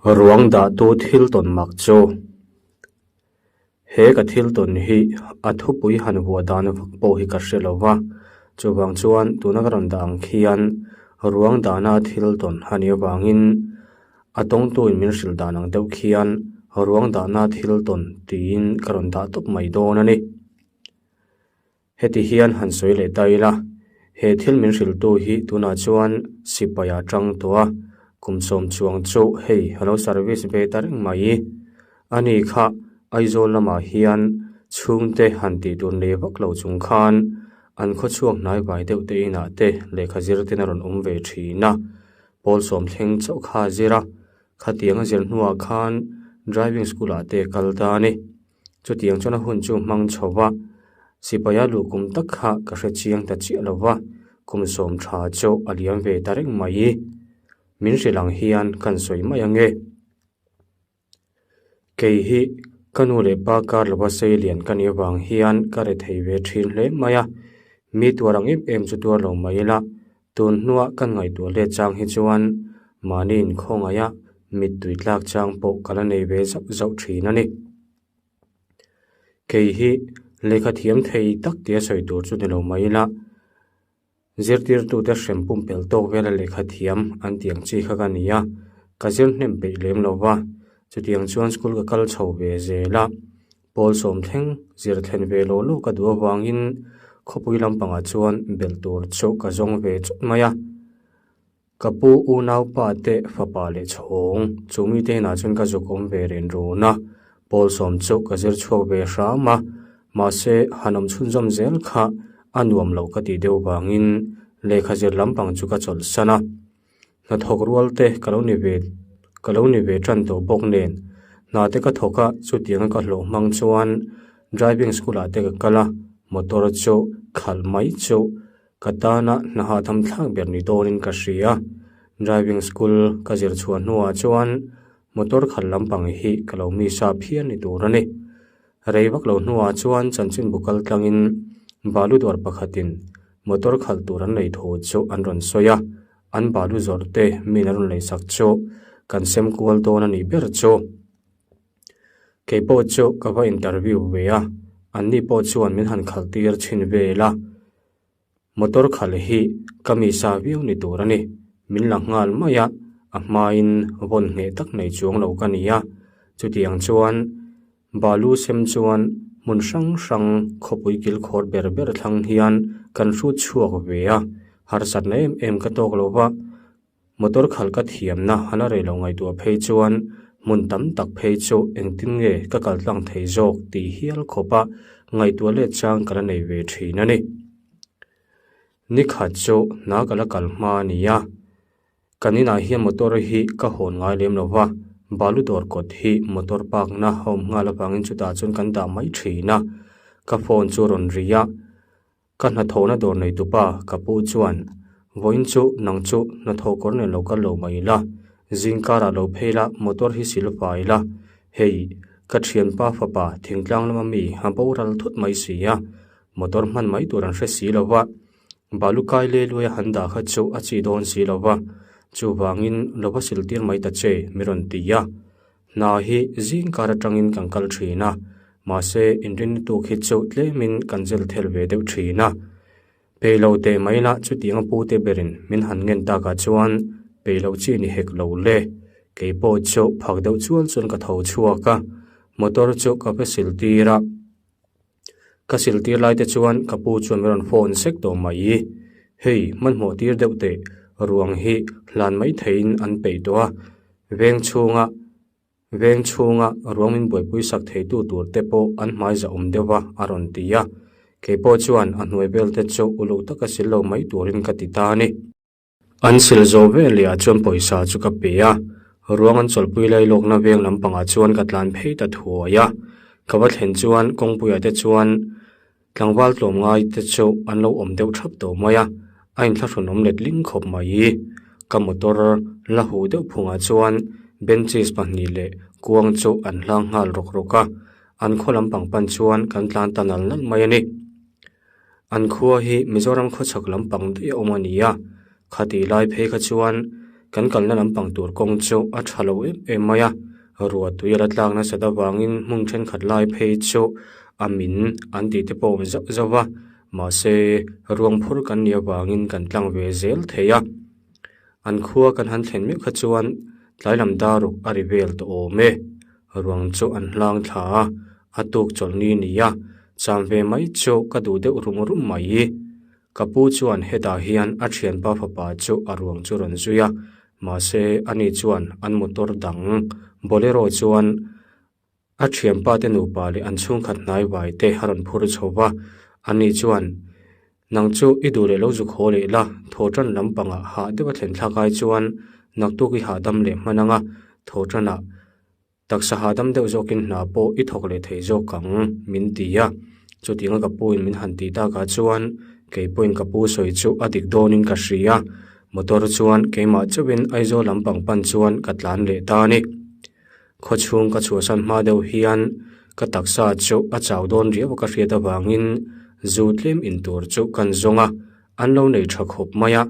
Ruang dahtu thil tawn mak chu he ka thil tawn hi a thupui han vuah dan vak pawh hi ka hre lo va, chuvang chuan tuna ka rawn dah ang khian ruang dahna thil tawn a nih avangin a tawngtuin min hrilh dan ang deuh khian ruang dahna thil tawn tiin ka rawn dah tawp mai dawn a ni. Heti hian han sawi leh ta ila, he thil min hrilhtu hi tunah chuan sipai a tang tawh a, kum sawm chuang chu hei a lo service ve ta reng mai. Ani kha Aizawl lamah hian chhungte han tih tur nei vak lo chung khan an khawchhuak hnai vai deuh te inah te lehkha zir ten a rawn awm ve thin a, pawl sawm thleng chauh kha a zir a, khatiang a zir hnuah khan driving school ah te kal ta a ni. Chutiang chuan a hun chu hmang chho va, sipaia luh kum tak kha ka hre chiang ta chiah lo va, kum sawm tha chu a liam ve ta reng mai. Min hrilh ang hian kan sawi mai ange. Kei hi ka nu leh pa kar lova sei lian ka nih avang hian ka re thei ve thin hle mai a, mi tuar ang em em chu tuar lo mai ila, tun hnua kan ngaihtuah let chang hi chuan mahni inkhawngaih a mittui tlak chang pawh ka la nei ve zauh zauh thin a ni. Kei hi lehkha thiam thei tak tia sawi tur chu ni lo mai ila, zirtirtute hrem pumpelh tawk vela lehkha thiam an tih ang chi kha ka ni a, ka zir hnem peih lem lo va, chutiang chuan school ka kal chho ve zel a, pawl sawm thleng zir thlen ve lo lo ka duh avangin khawpui lampangah chuan belh tur chu ka zawng ve chawt mai a. Ka pu unaupa te fapa leh chhawng chu mite inah chuan ka zuk awm ve ren run a, pawl sawm chu ka zir chhuak ve hram a, mahse han awm chhunzawm zel kha a nuam lo ka tih deuh vangin lehkha zir lampang chu ka chawlhsan a. Hnathawk rual te ka lo ni ve ka lo ni ve tan tawh bawk nen hna te ka thawk a, chutianga ka hlawh hmang chuan driving school ah te ka kal a, motor chu khalh mai chu Ka tana hna hahdam thlak ber ni dawnin ka hria. Driving school ka zir chhuah hnuah chuan motor khalh lampang hi ka lo mi sa phian ni tur a ni. Rei vak lo hnuah chuan chanchinbu kal tlangin balu dawr pakhatin motor khalh tur an lei thu chu an rawn sawi a, an balu zawrh te min a rawn leisak chu kan sem kual dawn a nih ber chu. Kei pawh chu ka va interview ve a, anni pawh chuan min han khalh tir chhin vel a. Motor khalh hi ka mi sa viau ni tur a ni. Min la nghal mai a, a hmain vawn hneh tak nei chuang lo ka ni a. Chutiang chuan balu sem chuan hmun hrang hrang khawpui kilkhawr ber ber thlang hian kan hrut chhuak ve a, harsatna em em ka tawk lo va. Motor khalh ka thiamna a la rei lo ngaihtuah phei chuan hmun tam tak phei chu engtin nge ka kal tlang thei zawk tih hial khawpa ngaihtuah let chang ka la nei ve thin a ni. Nikhat chu hna ka la kal hma a ni a, kan inah hian motor hi ka hawn ngai lem lo va, balu dawr kawt hi motor park na a awm nghal avangin chutah chuan kan dah mai thin a, ka phone chu a rawn ri a. Ka hnathawhna dawr nei tupa ka pu chuan, Vawiin chu nang chu hnathawh kawr nen lo kal lo mai la, zing karah lo phei la, motor hi sil fai la, hei ka thianpa fapa thingtlang lama mi a boral thut mai si a, motor hman mai tur an hre si lo va, balu kai le luaia han dah kha chu a chi dawn si lo va, chuvangin lo va sil tir mai ta che mi rawn ti a. Hna hi zing kar atangin kan kal thin a, mahse inrinna tuk hi chu tlemin kan zel thel ve deuh thin a. Peih lo teh mai la chutiang a pute berin min han ngen takah chuan peih loh chi ni hek lo le. Kei pawh chu phak deuh chual chuan ka tho chhuak a, motor chu ka va sil tir a. Ka sil tir lai te chuan ka pu chuan min rawn phone sek tawh mai. Hei, hmanhmawh tir deuh teh, ruang hi hlan mai theiin an peih tawh a, veng chhunga veng chhunga ruang min buaipui sak theitu tur te pawh an hmai za awm deuh va a rawn ti a. Kei pawh chuan a hnuai vel te chu uluk taka sil lo mai turin ka ti ta a ni. An sil zawh ve leh ah chuan pawisa chu ka pe a, ruang an chawlhpui lai lawkna veng lampangah chuan ka tlan phei ta thuai a. Ka va thlen chuan kawngpuiah te chuan tlangval tlawmngai te chu an lo awm deuh thap tawh mai a, a inthlahrun awm let ling khawp mai. Ka motor la huh deuh phungah chuan benches pahnih leh kuang chu an hlang nghal rawk rawk a, an khaw lampang pan chuan kan tlan ta nal nal mai a ni. An khua hi Mizoram khawchhak lampang daih a awm a ni a, khatih lai phei kha chuan Kan kalna lampang tur kawng chu a tha lo em em mai a, ruah tui a la tlak nasat avangin hmun thenkhat lai phei chu a min an tih te pawh a awm zauh zauh va, mahse ruang phur kan nih avangin kan tlang ve zel thei a. An khua kan han thlen meuh kha chuan tlai lam dar ruk a ri vel tawh awm e. Ruang chu an hlang thla a, a tuk chawlhni ni a, cham ve mai chu ka duh deuh rum rum mai. Ka pu chuan hetah hian a thianpa fapa chu a ruang chu rawn zui a, mahse ani chuan an motor dang Bolero chuan a thianpa te nupa leh an chhungkhat hnai vai te a rawn phur chho va, ani chuan Nang chu i duh leh lo zuk haw leh la, thaw tan lampangah hah deuh a thlen thlak ai chuan naktuk i hahdam leh hman anga thaw tanah Taksa hahdam deuh zawkin hna pawh i thawk leh thei zawk ang, min ti a. Chutianga ka puin min han tih takah chuan kei pawhin ka pu sawi chu a dik dawnin ka hria. Motor chuan keimah chauhin Aizawl lampang pan chuan ka tlan leh ta a ni. Khawchhung ka chhuahsan hma deuh hian ka taksa chu a chau dawn riau a ka hriat avangin zu tlem in tur chu kan zawng a, an lo nei tha khawp mai a.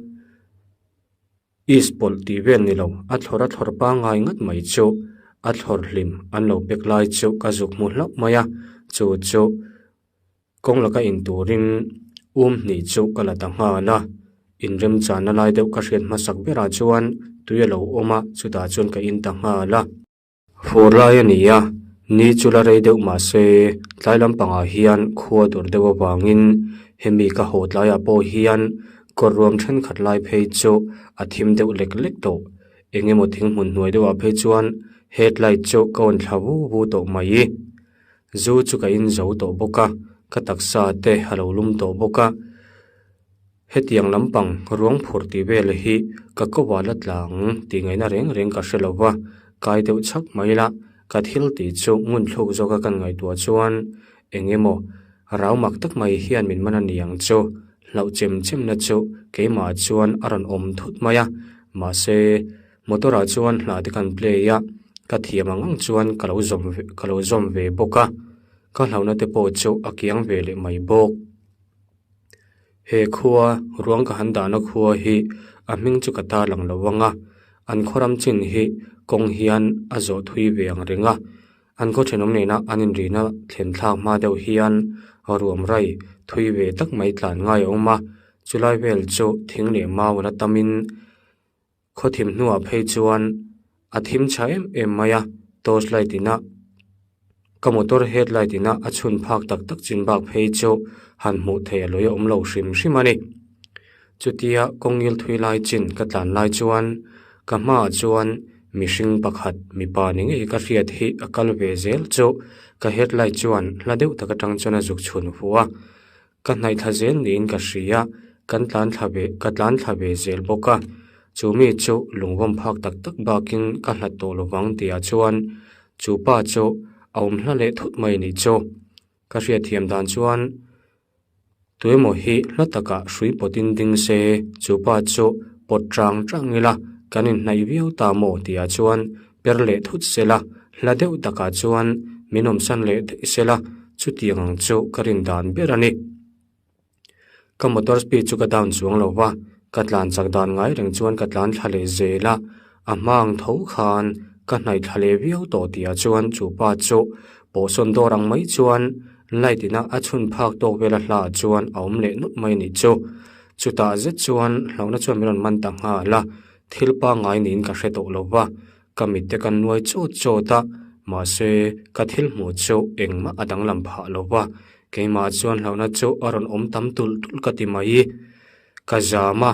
East pawlh tih vel ni lo, a thlawr a thlawr pangngai ngat mai chu a thlawr hlim an lo pek lai chu ka zuk hmu hlauh mai a, chu chu kawng laka in turin um hnih chu ka la ta nghal a, inremchanna lai deuh ka hriat hmasak berah chuan tui a lo awm a, chutah chuan ka in ta nghal a. Fur lai a ni a, ni chu la rei deuh mah se tlai lampangah hian khua dur deuh avangin hemi ka haw tlaiah pawh hian kawr ruam thenkhat lai phei chu a thim deuh lek lek tawh. Eng emaw thing hmun hnuai deuhah phei chuan headlight chu ka awn thla vu vu tawh mai. Zu chu ka in zo tawh bawk a, ka taksa te a lo lum tawh bawk a. Hetiang lampang ruang phur tih vel hi ka ko ah la tlang tih ngaihna reng reng ka hre lo va, kai deuh chhak mai la, ka thil tih chu ngun thluk zawka kan ngaihtuah chuan eng emaw rau mak tak mai hian min man a ni ang chu, hlauh chem chem na chu keimah chuan a rawn awm thut mai a, mahse motor ah chuan hla te kan play a, ka thiam ang ang chuan ka lo zawm ka lo zawm ve bawk a, ka hlauhna te pawh chu a kiang ve leh mai bawk. He khua, ruang ka han dahna khua hi a hming chu ka tarlang lo vang a, an khaw ram chin hi kawng hian a zawh thui ve ang reng a, an khaw thenawm nena an inrihna thlen thlak hma deuh hian ruam rai thui ve tak mai tlan ngai a awm a, chulai vel chu thing leh mau a la tamin Khaw thim hnuah phei chuan a thim tha em em mai a, torch light ina ka motor head light ina a chhun phak tak tak chin bak phei chu han hmuh theih a lawi a awm lo hrim hrim a ni. Chutia kawngil thui lai chin ka tlan lai chuan ka hmaah chuan mihring pakhat mipa ni ngei ka hriat hi a kal ve zel chu ka head light chuan hla deuh tak atang chuan a zuk chhun fuh a. Ka hnaih thla zel niin ka hria, kan tlan thla ve, ka tlan thla ve zel bawk a. Chu mi chu lungvawm phak tak tak bakin ka hlat tawh lo vang tihah chuan chu pa chu a awm hla leh thut mai nih chu. Ka hriatthiam dan chuan tuemaw hi hla takah hrui pawtin ding se chu pa chu pawt chang chang ila kan inhnaih viau ta maw tihah chuan per leh thut sela, hla deuh takah chuan min awmsan leh daih sela, chutiang ang chu ka rin dan ber a ni. Ka motor speed chu ka down chuang lo va, ka tlan chak dan ngai reng chuan ka tlan thla leh zel a, a hma ang tho khan ka hnaih thla leh viau tawh tihah chuan chu pa chu pawhsawn dawr ang mai chuan light ina a chhun phak tawk vela hlaah chuan a awm leh nawlh mai a nih chu. Chutah zet chuan hlauhna chuan min rawn man ta nghal a. Thil pangngai niin ka hre tawh lo va, ka mitte kan nuai chawt chawt a, mahse ka thil hmuh chu engmah a danglam phah lo va, keimah chuan hlauhna chu a rawn awm tam tulh tulh ka ti mai. Ka zam a,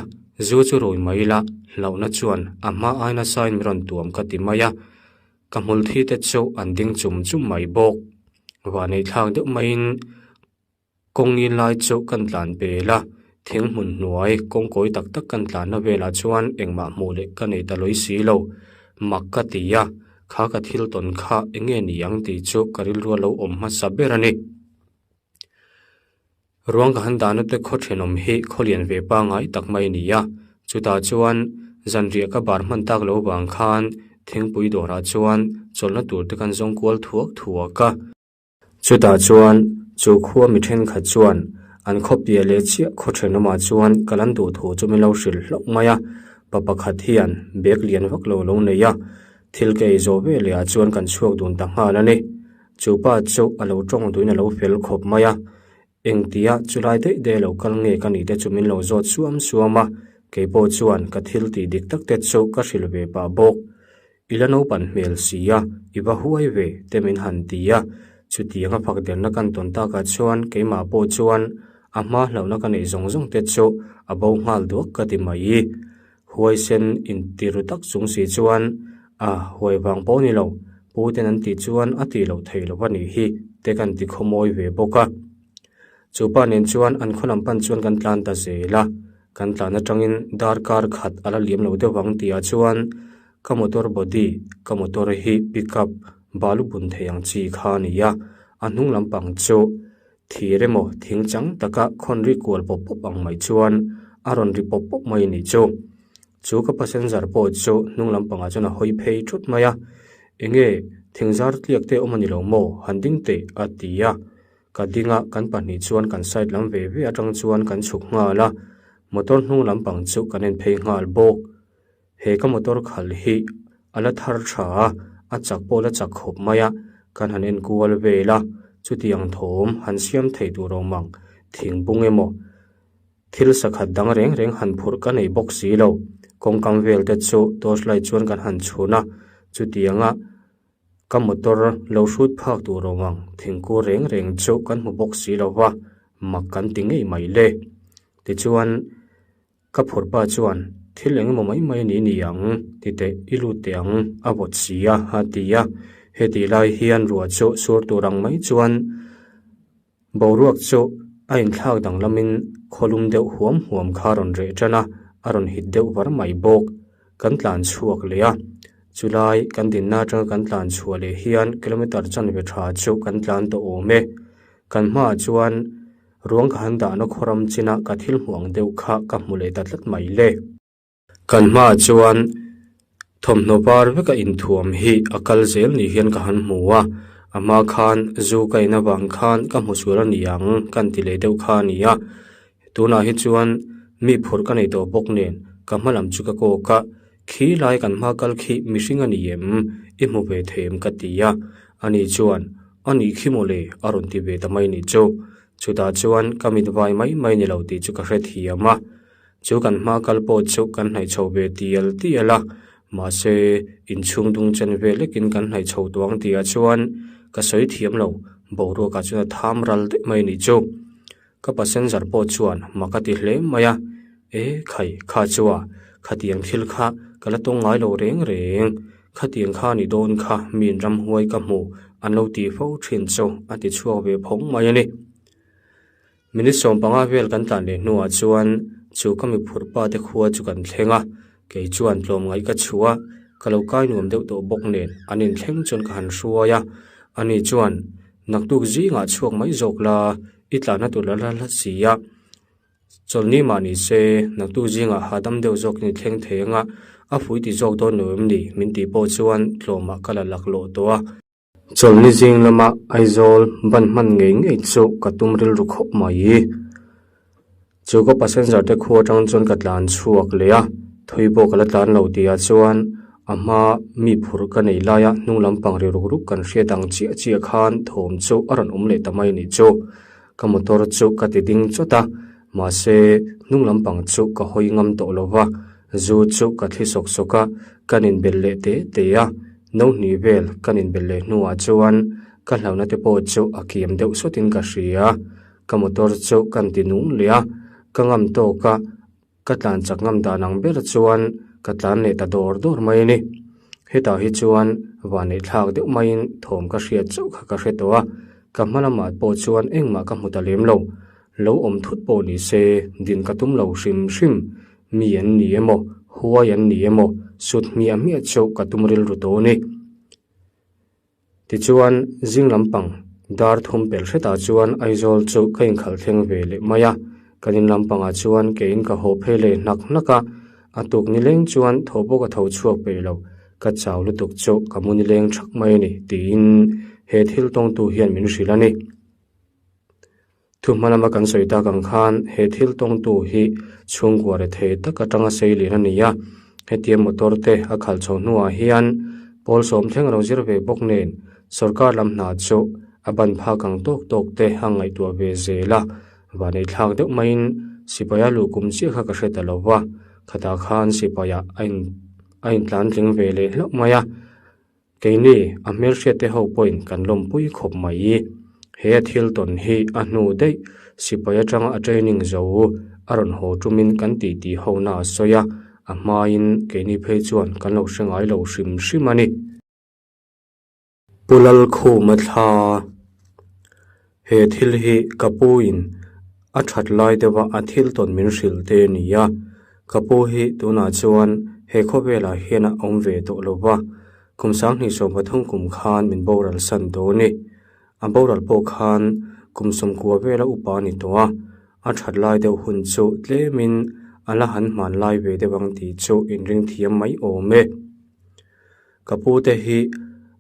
zu chu rui mai la, hlauhna chuan a hma ai nasain min rawn tuam ka ti mai a, ka hmulthi te chu an ding chum chum mai bawk. Vahneih thlak deuh maiin. Kawngin lai chu kan tlan pel a, thing hmun hnuai kawngkawi tak tak kan tlanna velah chuan engmah hmuh leh ka nei ta lawi si lo. Mak ka ti a, kha ka thil tawn kha eng nge ni ang tih chu ka rilru a lo awm hmasa ber a ni. Ruang ka han dahna te khaw thenawm hi khaw lian ve pangngai tak mai a ni a, chutah chuan zanriah ka bar hman tak lo vang khan thingpui dawrah chuan chawlhna tur te kan zawng kual thuak thuak a. Chutah chuan chu khua mi thenkhat chuan an khaw piah leh chiah khaw thenawmah chuan ka lan duh thu chu min lo hrilh hlauh mai a. Pa pakhat hian bag lian vak lo lo nei a, thil ka ei zawh ve leh ah chuan kan chhuak dun ta nghal a ni. Chu pa chu a lo tawng duhin a lo fel khawp mai a, engtia chulai daih daih a lo kal nge ka nih te chu min lo zawt suam suam a, kei pawh chuan ka thil tih dik tak te chu ka hrilh ve pah bawk. I la naupan hmel si a, i va huai ve te min han ti a, chutiang a fak derna kan tawn takah chuan keimah pawh chuan a hma hlauhna ka neih zawng zawng te chu a bo nghal duak ka ti mai. Huaisen inti ru tak chung si chuan a huai vang pawh ni lo, pu ten an tih chuan a tih loh theih loh a nih hi te kan ti khawmawi ve bawk a. Chu pa nen chuan an khaw lam pan chuan kan tlan ta zel a, kan tlan atangin darkar khat a la liam lo deuh ang tihah chuan Ka motor body, ka motor hi pickup balu bun thei ang chi kha a ni a, a hnung lampang chu thir emaw thing chang taka khawn ri kual pawp pawp ang mai chuan a rawn ri pawp pawp mai a nih chu. Chu ka passenger pawh chu hnung lampangah chuan a hawi phei thut mai a, Enge thing zar tliak te awm a ni lo maw? Han ding teh a ti a. Ka ding a, kan pahnih chuan kan side lam ve ve atang chuan kan chhuk nghal a, motor hnung lampang chu kan en phei nghal bawk. He ka motor khalh hi a la thar tha a, a chak pawh la chak khawp mai a, kan han enkual vel a, chutiang thawm han siam thei tur awm ang, thingbung emaw thil sakhat dang reng reng han phurh ka nei bawk si lo, kawngkam vel te chu torch light chuan kan han chhun a, chutianga ka motor lo hrut phak tur awm ang thingkur reng reng chu kan hmu bawk si lo va, mak kan ti ngei mai le. Tichuan. Ka phurh pa chuan, Thil eng emaw mai mai a ni ni ang, ti teh, i lut teh ang, a vawt si a, a ti a. Heti lai hian ruah chu sur tur ang mai chuan boruak chu a inthlak danglamin khawlum deuh huam huam kha a rawn reh tan a, a rawn hit deuh var mai bawk. Kan tlan chhuak leh a, chulai kan dinna atanga kan tlan chhuah leh hian kilometre chanve tha chu kan tlan tawh awm e. Kan hmaah chuan Ruang ka han dahna khawram chinah ka thil hmuh ang deuh kha ka hmu leh ta tlat mai le. Kan hmaah chuan thawmhnaw var veka inthuam hi a kal zel ni hian ka han hmu a, a hma khan zu ka in avang khan ka hmu sual a ni ang kan ti leh deuh kha a ni a. Tunah hi chuan mi phurh ka nei tawh bawk nen ka hma lam chu ka kawk a, khi lai kan hma kal khi mihring a ni em? I hmu ve thei em ka ti a, ani chuan A nih khi mawle a rawn ti ve ta mai nih chu. Chutah chuan ka mit vai mai mai ni lo tih chu ka hrethiam a. Chu kan hma kal pawh chu kan hnaih chho ve tial tial a, mahse inchhung dung chen ve lekin kan hnaih chho tuang tihah chuan ka sawi thiam lo, boruakah chuan a tham ral daih mai nih chu. Ka passenger pawh chuan mak a ti hle mai a, E khai, kha chua, khatiang thil kha ka la tawng ngai lo reng reng, khatiang kha ni dawn kha miin ramhuai ka hmu an lo tih fo thin chu a ti chhuak ve phawng mai a ni. Minute 15 vel kan tlan leh hnuah chuan chu ka mi phurh pa te khua chu kan thleng a, kei chuan tlawmngaih ka chhuah a, ka lo kai nuam deuh tawh bawk nen an inthleng chuan ka han hruai a, ani chuan naktuk zingah chhuak mai zawk la, I tlanna tur la hla hla si a, chawlhni mah ni se naktuk zingah hahdam deuh zawk in i thleng thei anga a fui ti zawk dawn lo em ni min tih pawh chuan tlawmah ka la laklawh tawh a. Chawlhni zing lama Aizawl ban hman ngei ngei chu ka tum rilru khawp mai. Chu ka passenger te khu atang chuan ka tlan chhuak leh a, thui pawh ka la tlan lo tihah chuan a hma mi phurh ka nei laia hnung lampang ri ruk ruk kan hriat ang chiah chiah khan thawm chu a rawn awm leh ta mai a nih chu. Ka motor chu ka ti ding chawt a, mahse hnung lampang chu ka hawi ngam tawh lo va, zu chu ka thli sawk sawk a, kan inbelh leh te te a, no hnih vel kan inbelh leh hnuah chuan ka hlauhna te pawh chu a kiam deuh sawtin ka hria. Ka motor chu kan ti nung leh a, ka ngam tawk a, ka tlan chak ngam dan ang ber chuan ka tlan leh ta dawr dawr mai a ni. Hetah hi chuan vanneih thlak deuh maiin thawm ka hriat chauh kha ka hre tawh a, ka hma lamah pawh chuan engmah ka hmu ta lem lo. Lo awm thut pawh ni se din ka tum lo hrim hrim, mi an ni emaw, huai an ni emaw, sut hmiah hmiah chauh ka tum rilru tawh a ni. Tichuan, zing lampang dar thum pel hretah chuan Aizawl chu ka inkhalh thleng ve leh mai a, kan in lampangah chuan keiin ka haw phei leh hnak hnak a, a tuk nileng chuan tho pawh ka tho chhuak peih lo, ka chau lutuk chu ka mu nileng thak mai a ni tiin he thil tawngtu hian min hrilh a ni. Thuhma lama kan sawi tak ang khan he thil tawngtu hi chhungkua rethei tak atanga sei lian a ni a. Hetia motor te a khalh chho hnuah hian pawl sawm thleng a lo zir ve bawk nen sorkar lam hna chu a ban phak ang tawk tawk te a ngaihtuah ve zel a, vanei thlak deuh maiin sipaia luh kum chiah kha ka hre ta lo va, khatah khan sipaia a in a intlan tling ve leh hlauh mai a. Keini a hmelhriatte ho pawhin kan lawmpui khawp mai. He a thil tawn hi a hnu daih sipai atanga a training zo a rawn haw tumin kan titi ho na a sawi a, a hmain keini phei chuan kan lo hre ngai lo hrim hrim a ni. Pu Lalkhuma thla He thil hi ka pu in a that lai deuha a thil tawn min hrilh te a ni a, ka pu hi tunah chuan he khawvelah hian a awm ve tawh lo va, kum 2013 kum khan min boral san tawh a ni. A boral pawh khan kum 90 vela upa a ni tawh a, a that lai deuh hun chu tlemin a la han hman lai ve deuh ang tih chu inring thiam mai awm e. Ka pu te hi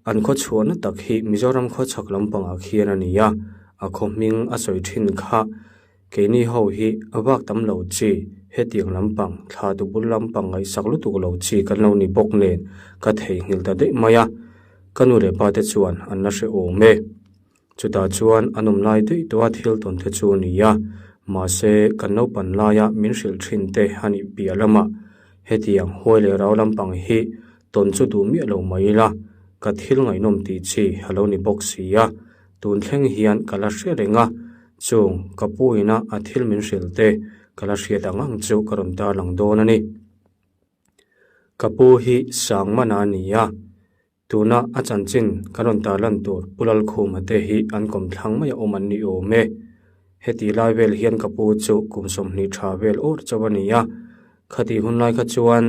an khaw chhuahna tak hi Mizoram khaw chhak lampangah khian a ni a, a khaw hming a sawi thin kha. Keini ho hi a vak tam lo chi, hetiang lampang, thla tu bul lampang ngaihsak lutuk lo chi kan lo ni bawk nen ka theihnghilh ta daih mai a, ka nu leh pa te chuan an la hre awm e. Chutah chuan an awm lai daih tawh a thil tawn te chu a ni a, mahse kan naupan laia min hrilh thin te a nih piah lamah hetiang huai leh rau lampang hi tawn chu duh miah lo mai ila, ka thil ngaihnawm tih chi a lo ni bawk si a, tun thleng hian ka la hre reng a, chung ka pu ina a thil min hrilh te ka la hriat ang ang chu ka rawn tarlang dawn a ni. Ka pu hi Sangmana a ni a. Tuna a chanchin kan rawn tarlan tur Pu Lalkhuma te hi an kawmthlang mai a awm an ni awm e. Heti lai vel hian ka pu chu kum 20 tha vel awr chauh a ni a, khatih hun lai kha chuan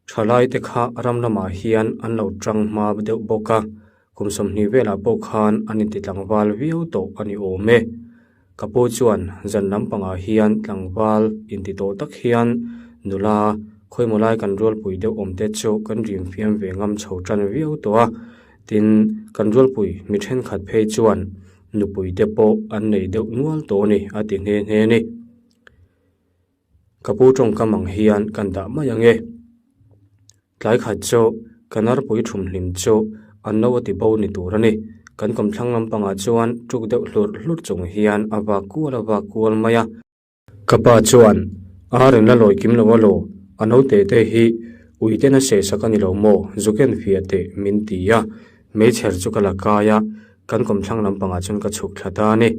thalai te kha ram lamah hian an lo tang hma deuh bawk a, kum 20 velah pawh khan an inti tlangval viau tawh a ni awm e. Ka pu chuan zan lampangah hian tlangval inti tawh tak hian nula khawimaw lai kan rualpui deuh awm te chu kan rim fiam ve ngam chho tan viau tawh a, tin kan rualpui mi thenkhat phei chuan nupui te pawh an nei deuh nual tawh a ni a ti nghe nghe a ni. Ka pu tawngkam ang hian kan dah mai ang e. Tlai khat chu ka narpui thumhlim chu an lo a ti bo ni tur a ni. Kan kawmthlang lampangah chuan tuk deuh hlurh hlurh chung hian a vak kual a vak kual mai a. Ka pa chuan, Ar in la lawi kim lo a law, a naute te hi ui ten a seh sak a ni lo maw, zuken fiah teh min ti a. Meichher chu ka la kai a, kan kawmthlang lampangah chuan ka chhuk thla ta a ni.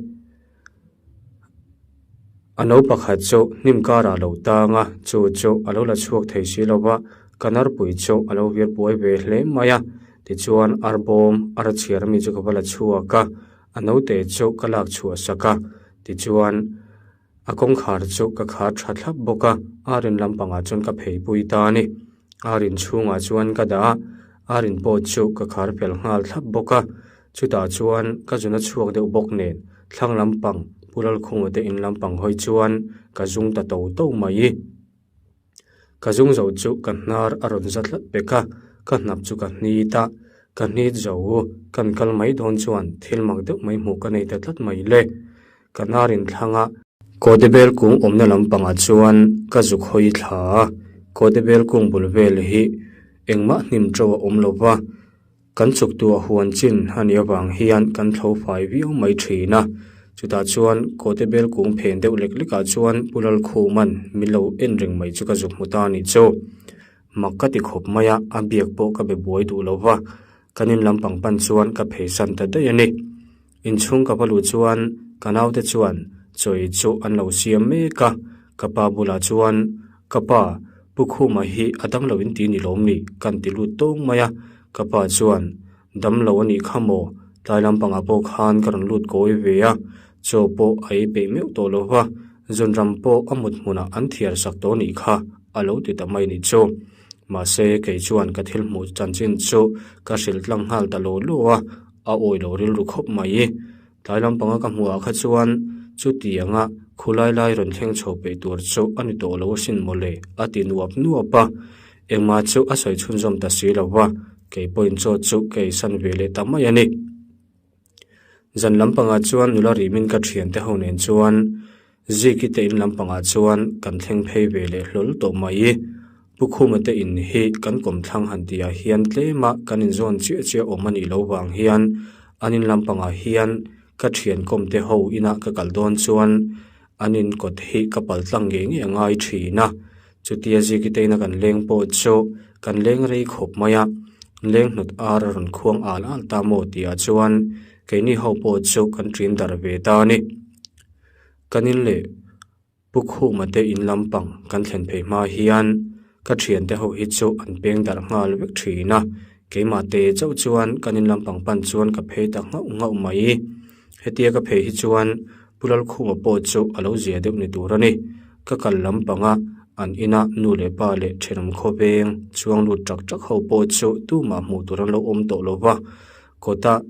A no pakhat chu hnim karah a lo tang a, chu chu a lo la chhuak thei si lo va, ka narpui chu a lo vir buai ve hle mai a. Tichuan ar bawm ar chhiar ami chu ka va la chhuak a, a note chu ka lak chhuah sak a, tichuan a kawngkhar chu ka khar tha thlap bawk a, ar in lampangah chuan ka phei pui ta a ni. Ar in chhungah chuan ka dah a, ar in pawh chu ka khar fel nghal thlap bawk a. Chutah chuan ka zun a chhuak deuh bawk nen thlang lampang Pu Lalkhunga te in lampang hawi chuan ka zung ta to to mai. Ka zung zo chu ka hnar a rawn za tlat pek a, ka hnap chu ka hnit a, ka hnit zo kan kal mai dawn chuan thil mak deuh mai hmuh ka nei ta tlat mai le. Ka hnar in thlang a. Kawtebel kung awmna lampangah chuan ka zuk hawi thla a, Kawtebel kung bul vel hi engmah hnim to a awm lo va. Kan chuktuah huan chin a nih avang hian kan thlo fai viau mai thin a, chutah chuan kawte bel kung phen deuh lek lekah chuan Pu Lalkhuman min lo en reng mai chu ka zuk hmu ta a nih chu. Mak ka ti khawp mai a, a biak pawh ka be buai duh lo va, kan in lampang pan chuan ka pheisan ta daih a ni. Inchhung ka va luh chuan ka naute chuan chawi chu an lo siam mek a, ka pa bulah chuan, Ka pa, Pu Khuma hi a damlo in ti ni lawm ni? kan ti lut tawng mai a, ka pa chuan, Damlo a nih kha maw? Tlai lampangah pawh khan ka rawn lut kawi ve a, chaw pawh a ei peih meuh tawh lo va, zunram pawh a mut hmunah an thiar sak tawh nih kha, a lo ti ta mai nih chu. Mahse, kei chuan ka thil hmuh chanchin chu ka hrilh tlang nghal ta law law a, a awi lo rilru khawp mai. Tlai lampanga ka hmuhah kha chuan chutianga khulai lai rawn thleng chho peih tur chu a ni tawh lo asin mawle a ti nuap nuap a. Engmah chu a sawi chhunzawm ta si lo va, kei pawhin chaw chu ka eisan ve leh ta mai a ni. Zan lampangah chuan nula rimin ka thiante ho nen chuan Ziki te in lampangah chuan kan thleng phei ve leh hlawl tawh mai. Pu Khuma te in hi kan kawmthlang han tihah hian tlema kan inzawn chiah chiah awm a nih loh vang hian an in lampangah hian ka thian kawm te ho inah ka kal dawn chuan an in kawt hi ka pal tlang ngei ngei a ngai thin a. Chutia ziki te ina kan leng pawh chu kan leng rei khawp mai a, leng hnawt ar a rawn khuang al al ta maw tihah chuan keini ho pawh chu kan ṭin darh ve ta a ni. Kan in leh Pu Khuma te in lampang kan thlen phei hma hian ka thiante ho hi chu an peng darh nghal vek thin a, keimah te chauh chuan kan in lampang pan chuan ka phei ta nghauh nghauh mai. Hetia ka phei hi chuan Pu Lalkhuma pawh chu a lo zia deuh ni tur a ni. Ka kal lampanga an ina nu leh pa leh thenawm khawveng chuang lut tak tak ho pawh chu tumah hmuh tur an lo awm tawh lo va, kawtah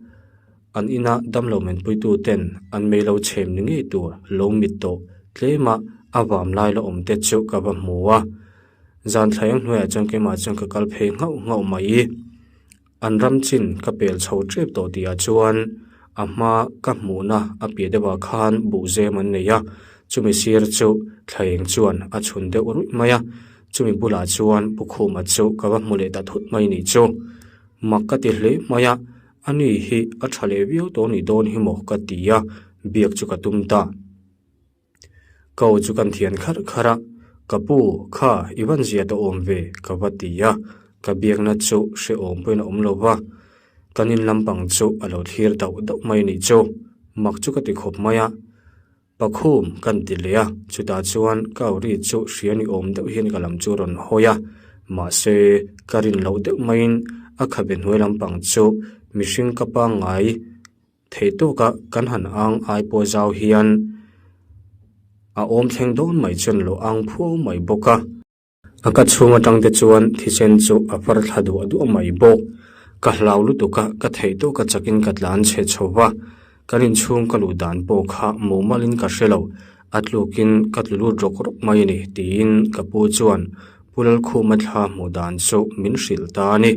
An ina damlo menpuitu ten an mei lo chhem ni ngei tur lo mit tawh tlema a vam lai la awm te chu ka va hmu a. Zan thlaiang hnuaiah chuan keimah chuan ka kal phei nghauh nghauh mai. An ram chin ka pel chho tep tawh tihah chuan a hma ka hmuhna a piah deuhah khan buhzem an nei a, chumi sir chu thlaieng chuan a chhun deuh ruih mai a, chumi bulah chuan Pu Khuma chu ka va hmu leh ta thut mai nih chu. Mak ka ti hle mai a. A ni hi a tha leh viau tawh nih dawn hi maw ka ti a, biak chu ka tum ta. Ka aw chu kan thian kharh kharh a, Ka pu, kha i van zia ta awm ve ka va ti a, ka biakna chu hrehawm pawhin a awm lo va, kan in lampang chu a lo thlir dauh dauh mai nih chu, mak chu ka ti khawp mai a. Pakhum kan ti leh a, chutah chuan ka au ri chu hria ni awm deuh hian ka lam chu rawn hawi a, mahse ka rin loh deuh maiin a khabe hnuai lampang chu mihring ka pangngai theih tawka kan han ang ai pawh zau hian a awm thleng dawn mai chuan lo ang phuau mai bawk a. A ka chhung atang te chuan thisen chu a far thla duah duah mai bawk. Ka hlau lutuk a, ka theih tawk a chakin ka tlan chhe chho va. Kan inchhung ka luh dan pawh kha mumalin ka hre lo, a tlukin ka tlu lut rawk rawk mai a ni tiin ka pu chuan Pu Lalkhuma thla hmuh dan chu min hrilh ta a ni.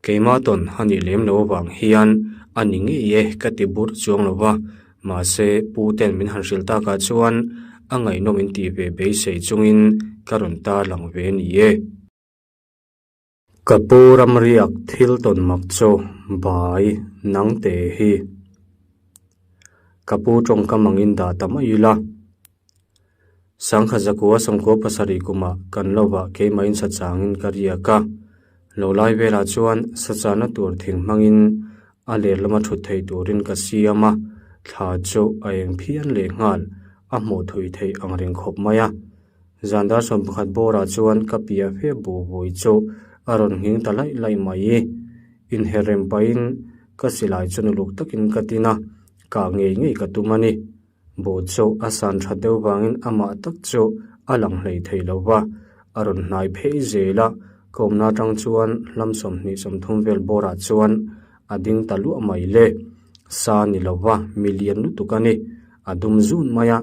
Keimah tawn a nih lem lo avang hian a ni ngei e ka ti bur chuang lo va, mahse pu ten min han hrilh takah chuan a ngaihnawm in tih ve beisei chungin ka rawn tar lang ve ni e. Ka pu ramriak thil tawn mak chu bai nang te hi. Ka pu tawngkam angin dah ta mai ila. Sangha zakua sawmkua pasarih kumah kan lovah keimahin sachangin ka riak a. Lo lai velah chuan sachana tur thing hmangin a ler lama thut theih turin ka siam a, thla chu a eng phian leh nghal, a hmuh thui theih ang reng khawp mai a. Zan dar 11 bawrah chuan ka piah fe bu bui chu a rawn nghing ta laih laih mai. Inher rem pahin ka silai chu nuluk takin ka tin a, kah ngei ngei ka tum a ni. Buh chu a san tha deuh vangin amah tak chu a lang hlei thei lo va, a rawn hnai phei zel a, ka awmna atang chuan hlam 20 30 vel bawrah chuan a ding ta luah mai le. Sa ni lo va, mi lian lutuk a ni. A dum zun mai a,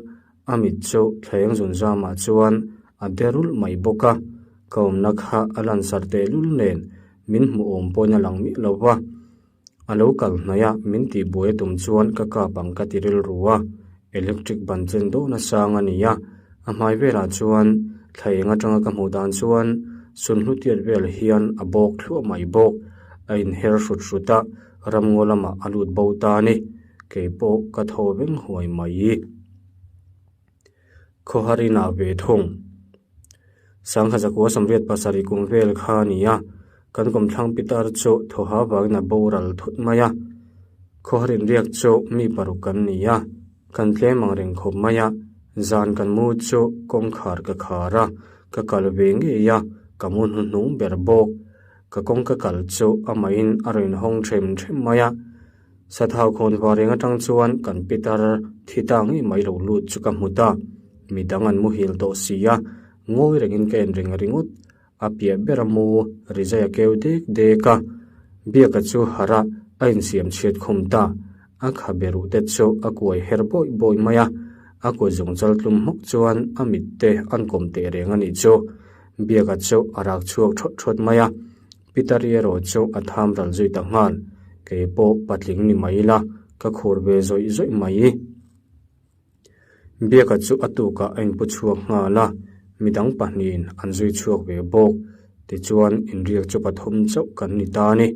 a mit chu thleng zun zamah chuan a de rulh mai bawk a, ka awmna kha a lansar tehlul nen min hmuh awm pawhin a lang miah lo va. A lo kal hnaih a, min tih buai a tum chuan ka kap ang ka ti rilru a, electric ban chen dawn a sang a ni a, a hmai velah chuan thla eng atanga ka hmuh dan chuan sunhlu tiat vel hian a bawk thluah mai bawk, a inher hrut hrut a, ramngaw lamah a lut bo ta a ni, kei pawh ka thaw veng huai mai. Khawhar inah ve thung. Sangha zakua 87 kum vel kha a ni a, kan kawmthlang pitar chu thawha vangin a boral thut mai a. Khawhar inriak chu mi paruk kan ni a, kan tlem ang reng khawp mai a, zan kan mu chu kawngkhar ka khar a, ka kal ve ngei a, ka mu hnuhnung ber bawk. Ka kawngka kal chu amahin a rawn hawng them them mai a. Sathau khawn var eng atang chuan kan pitar thi ta ngei mai lo lut chu ka hmu ta. Midang an muhil tawh si a, ngawi rengin ka en reng ringawt. A piah ber a mu rizai a keu dek dek a, Biaka chu harh a, a insiam chhiat khum ta. A khabe ruh te chu a kuai her bawih bawih mai a, a kut zung chal tlum hmawk chuan a mit te an kawm teh reng a nih chu. Biaka chu a rak chhuak thawt thawt mai a. Peter erawh chu a tham ral zui ta nghal, kei pawh patling ni mai ila ka khur ve zawih zawih mai. Biaka chu a tukah a inpu chhuak nghal a, Midang pahnihin an zui chhuak ve bawk. Tichuan, inriak chu pathum chauh kan ni ta a ni.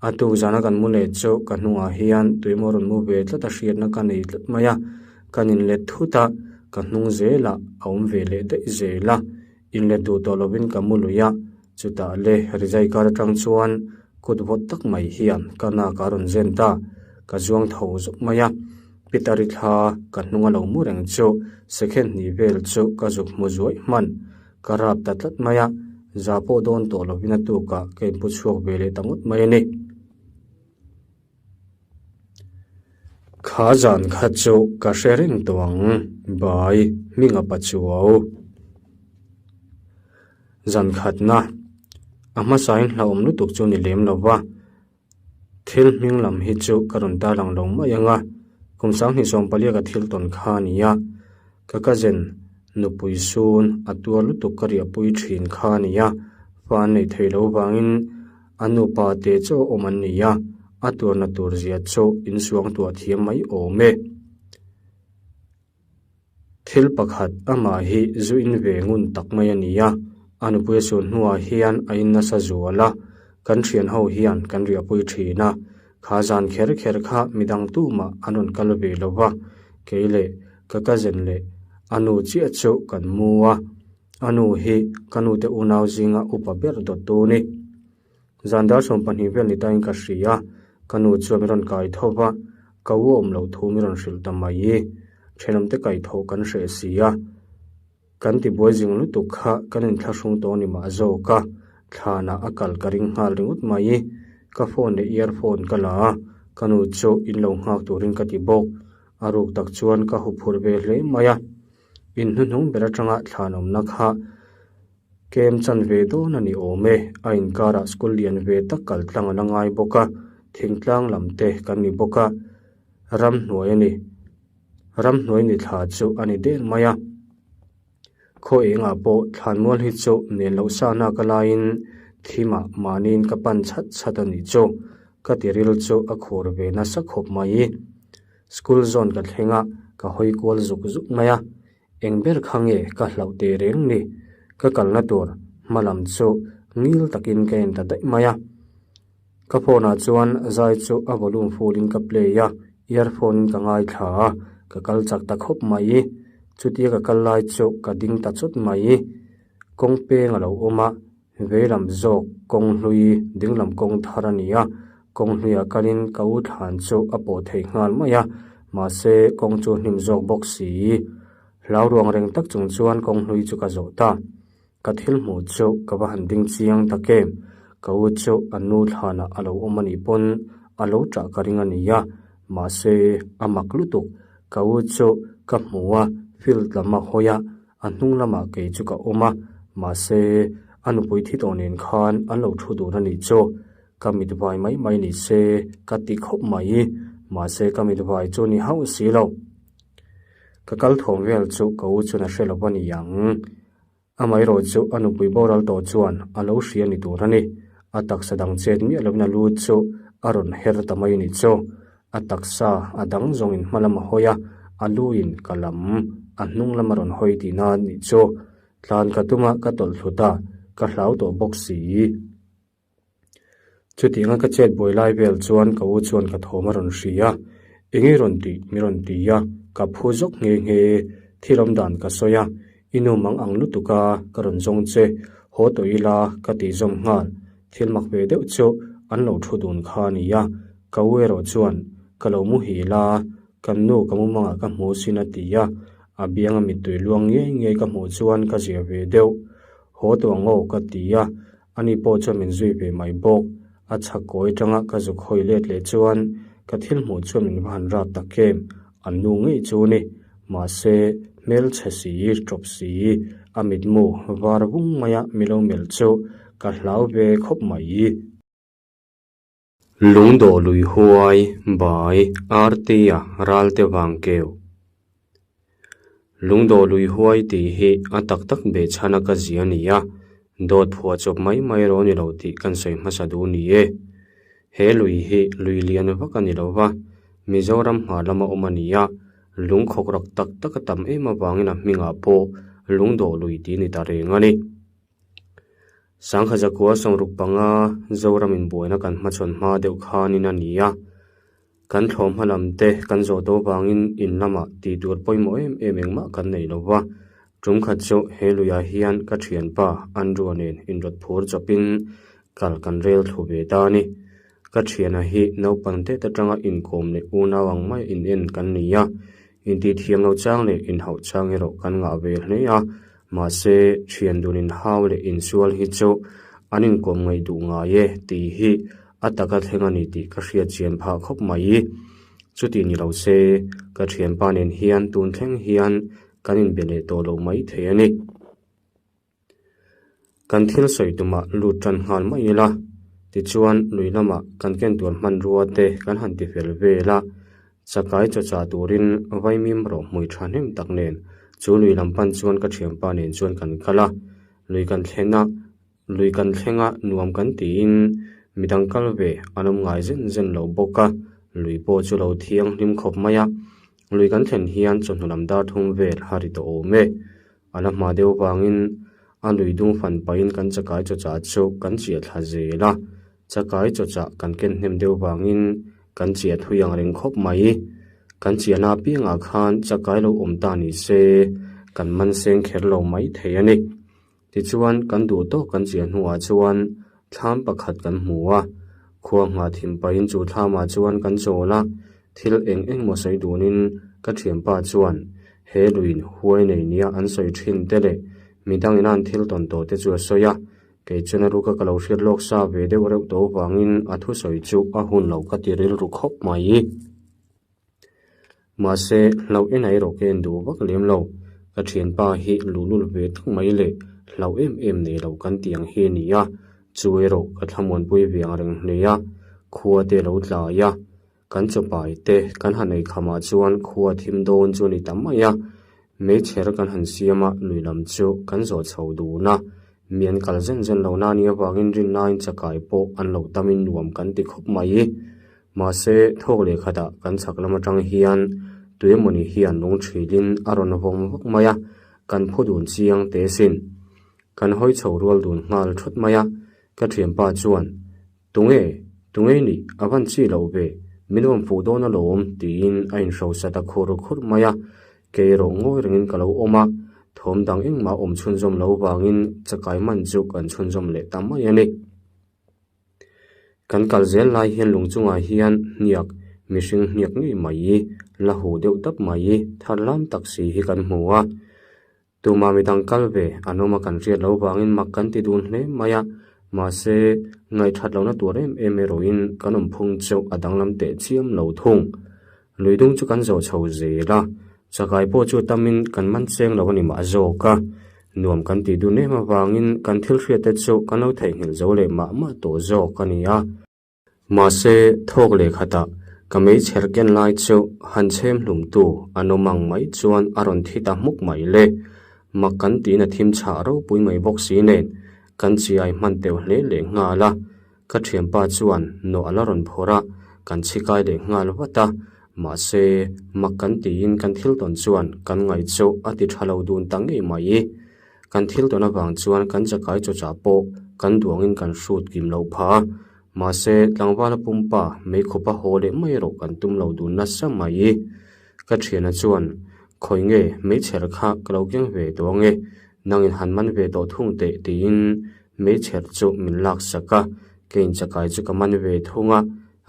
A tuk zana kan mu leh chu ka hnungah hian tuimaw rawn mu ve tlat a hriatna ka nei tlat mai a. Kan inlet thut a, ka hnung zelah a awm ve leh daih zel a. Inlet duh tawh lovin ka mu lui a, chutah le rizai kar atang chuan kut vawt tak mai hian ka nak a rawn zen ta. Ka zuang tho zawk mai a, Peter-i thla ka hnung a lo mu reng chu second hnih vel chu ka zuk hmu zuaih hman. Ka rap ta tlat mai a, za pawh dawn tawh lovin a tukah ka inpu chhuak ve leh ta ngawt mai a ni. Kha zan kha chu ka hre reng tawh ang, bai hminga pa chuau. Zan khatna, a hmasain hlauhawm lutuk chu ni lem lo va, thil hming lam hi chu ka rawn tarlang lo mai ang a, kum sanghnih sawmpalia ka thil tawn kha a ni a, ka cousin nupui sun a tuar lutuk ka riahpui thin kha a ni a, fa an neih theih loh vangin A nupa te chaw awm an ni a, a tuarna tur zia chu insuang tuah thiam mai awm e. Thil pakhat amah hi zu in ve ngun tak mai a ni a, a nupui a sun hnuah hian a in nasa zual a, kan thian ho hian kan riahpui thin a, kha zan kher kher kha midang tumah an rawn kal ve lo va, kei leh ka cousin leh a nu chiah chu kan mu a. A nu hi ka nute unau zinga upa ber dawttu a ni. Zan dar 12 vel ni tain ka hria a, ka nu chuan min rawn kai tho va, ka u awm loh thu min rawn hrilh ta mai i. Thenawmte kaihthawh kan hreh si a, kan tibuai zing lutuk kha kan inthlahrung tawh a ni mah zawk a, thlanah a kal ka ring nghal ringawt mai i. Ka phone leh earphone ka la a, ka nu chu in lo nghak turin ka ti bawk. A ruk tak chuan ka huphurh ve hle mai a. In hnuhnung ber atanga thlan awmna kha kem chan ve dawn a ni awm e. A inkarah school lian ve tak kal tlang a la ngai bawk a, thingtlang lam te kan ni bawk a, ramhnuai a ni. Ramhnuai ni thla chu a ni der mai a. Khaw engah pawh thlanmual hi chu nen loh sa nak a laiin thimah mahniin ka pan chhat chhat a nih chu. Ka tiril chu a khur ve nasa khawp mai. School zawn ka thleng a, ka hawi kual zuk zuk mai a. Eng ber kha nge ka hlauh teh reng ni? Ka kalna tur hma lam chu ngil takin ka en ta daih mai a. Ka phone ah chuan zai chu a volume full in ka play a, earphone in ka ngaithla a, ka kal chak ta khawp mai. Chutia ka kal lai chu ka ding ta chawt mai. Kawng peng a lo awm a, Veilam zawk kawng hlui dinglam kawng thar a ni a, kawng hluiah kalin ka u thlan chu a pawh thei nghal mai a, mahse kawng chu hnim zawk bawk si. Hlau ruang reng tak chung chuan kawng hlui chu ka zawh ta. Ka thil hmuh chu ka va han ding chiang tak em? Ka u chu a nu thlanah a lo awm a nih pawn a lo ṭah ka ring a ni a, mahse a mak lutuk. Ka u chu ka hmu a, field lam a hawi a, A hnung lamah kei chu ka awm a, mahse a nupui thi tawh nen khan an lo thu dun a nih chu. Ka mit vai mai mai ni se ka ti khawp mai, mahse ka mit vai chu ni hauh si lo. Ka kal thawm vel chu ka u chuan a hre lo a ni ang. Amaherawh chu a nupui boral tawh chuan a lo hria ni tur a ni. A taksa dang chet miah lovin a lu chu a rawn her ta mai a nih chu. A taksa a dang zawngin hma lam a hawi a, a luin ka lam a hnung lam a rawn hawi tihna a nih chu. Tlan ka tum a, ka tawlh hlut a, ka hlau tawh bawk si. Chutianga ka chet buai lai vel chuan ka u chuan ka thawm a rawn hria a, Eng i rawn tih? mi rawn ti a, ka phu zawk nghe nghe. Thil awm dan ka sawi a, I nu mang ang lutuk a, ka rawn zawng che, haw tawh ila ka tih zawm nghal. Thil mak ve deuh chu an lo thu dun kha a ni a, ka u erawh chuan ka lo muhil a, kan nu ka mumangah ka hmu sin a ti a, a bianga mittui luang ngei ngei ka hmuh chuan ka zia ve deuh. Haw tawh ang aw ka ti a, ani pawh chuan min zui ve mai bawk. A chhak kawi atanga ka zuk hawi let leh chuan ka thil hmuh chuan min va han rap tak em, an nu ngei chu ni. Mahse, hmelchhe si, tawp si, a mitmu var vung maia milo melh chu ka hlau ve khawp mai. Lungdawh lui huai, bai, Artea ralte vang keu. Lungdawh lui huai tih hi a tak tak behchhana ka zia a ni a, dawt phuah chawp mai mai erawh a ni lo tih kan sawi hmasa duh ni e. He lui hi lui lian vak a ni lo va, Mizoram hma lama awm a ni a, lungkhawk rak tak tak a tam em avangin a hmingah pawh Lungdawh lui tih a ni ta reng a ni. Sangha zakua 65 Zoram inbuaina kan hmachhawn hma deuh khanin a ni a. Kan thlawh hma lam te kan zawh tawh vangin in lamah tih tur pawimawh em em engmah kan nei lo va. Tum khat chu he luiah hian ka thianpa Andrew-a nen inrawt phur chawpin kal kan rel thlu ve ta a ni. Ka thiana hi naupang tet atanga inkawm leh unau ang mai in en kan ni a, intihthiam lo chang leh inhauh chang erawh kan ngah ve hle a, mahse thian dun inhau leh insual hi chu an inkawm ngaih duh ngai e tih hi a taka thleng a ni tih ka hriat chian phah khawp mai. Chuti ni lo se, ka thianpa nen hian tun thleng hian kan inbe leh tawh lo mai thei a ni. Kan thil sawi tumah lut tan nghal mai ila, tichuan lui lamah kan ken tur hmanrua te kan han ti fel vel a, chakai chawchah turin vaimim rawh hmui thahnem tak nen chu lui lam pan chuan ka thianpa nen chuan kan kal a, lui kan thlen a, lui kan thleng a nuam kan tiin midang kal ve an awm ngai zen zen lo bawk a, lui pawh chu lo thianghlim khawp mai a, lui kan thlen hian chawhnu lam dar thum vel a ri tawh awm e. A la hma deuh vangin a lui dung fan pahin kan chakai chawchah chu kan chiah thla zel a, chakai chawchah kan ken hnem deuh vangin kan chiah thui ang reng khawp mai. Kan chiahna apiangah khan chakai lo awm ta ni se kan man seng kher lo mai thei a ni. Tichuan kan duh tawk kan chiah hnuah chuan thlam pakhat kan hmu a, khua nghah thim pahin chu thlamah chuan kan chawl a, thil eng eng maw sawi dunin ka thianpa chuan he luin huai nei nia an sawi thin te leh midang ina an thil tawn tawh te chu a sawi a, kei chuan a ruka ka lo hriat lawk sa ve deuh reuh tawh vangin a thusawi chu a hun lo ka ti rilru khawp mai. Mahse, hlauh enah erawh ka en duh vak lem lo. Ka thianpa hi luhlul ve tak mai leh hlauh em em nei lo kan tih ang hi a ni a, chu erawh ka thlamuanpui ve ang reng hle a, khua te lo tlai a, kan chawpai te kan han ei khamah chuan khua thim dawn chu a ni ta mai a, meichher kan han siam a, lui lam chu kan zawh chho dun a, mi an kal zen zen lo na a nih avangin rinnain chakai pawh an lo tamin nuam kan ti khawp mai. Mahse, thawk leh khatah kan chhak lam atang hian tuemawni hian lung thilin a rawn vawm vak mai a, kan phu dun chiang teh sin. Kan hawi chho rual dun nghal thut mai a, ka thianpa chuan, Tunge? Tunge i nih? A van chi loh ve, min vawm fuh dawn alawm, tiin a inhrosa ta khur khur mai a. Kei erawh ngawi rengin ka lo awm a, thawm dang engmah awm chhunzawm lo vangin chakai man chu kan chhunzawm leh ta mai a ni. Kan kal zel lai hian lung chungah hian hniak, mihring hniak ngei mai, la huh deuh dap mai, thar lam tak si hi kan hmu a. Tumah midang kal ve an awm a kan hriat loh vangin mak kan ti dun hle mai a, mahse ngaihthat lohna tur em em erawhin kan awm phung chu a danglam teh chiam lo thung. Lui dung chu kan zawh chho zel a, chakai pawh chu tamin kan man cheng lo a ni mah zawk a, nuam kan tih dun em avangin kan thil hriat te chu kan lo theihnghilh zo leh mah mah tawh zawk a ni a. Mahse, thawk leh khatah ka meichher ken lai chu han chhem hlum tu an awm ang mai chuan a rawn thi ta hmuk mai le. Mak kan tiin a thim chhah ropui mai bawk si nen kan chiai hman teuh hle leh nghal a. Ka thianpa chuan nawh a la rawn phawrh a, kan chhikai leh nghal vat a, mahse mak kan tiin kan thil tawn chuan kan ngaih chu a ti tha lo dun ta ngei mai. Kan thil tawn avang chuan kan chakai chawchah pawh kan duangin kan hrut kim loh phah a, mahse tlangvala pumpa meikhupa haw leh mai erawh kan tum lo dun nasa mai. Ka thiana chuan, Khawi nge meichher kha ka lo keng ve tawh ange, nangin han man ve tawh thung teh tiin Meichher chu min lak sak a, kein chakai chu ka man ve thung a,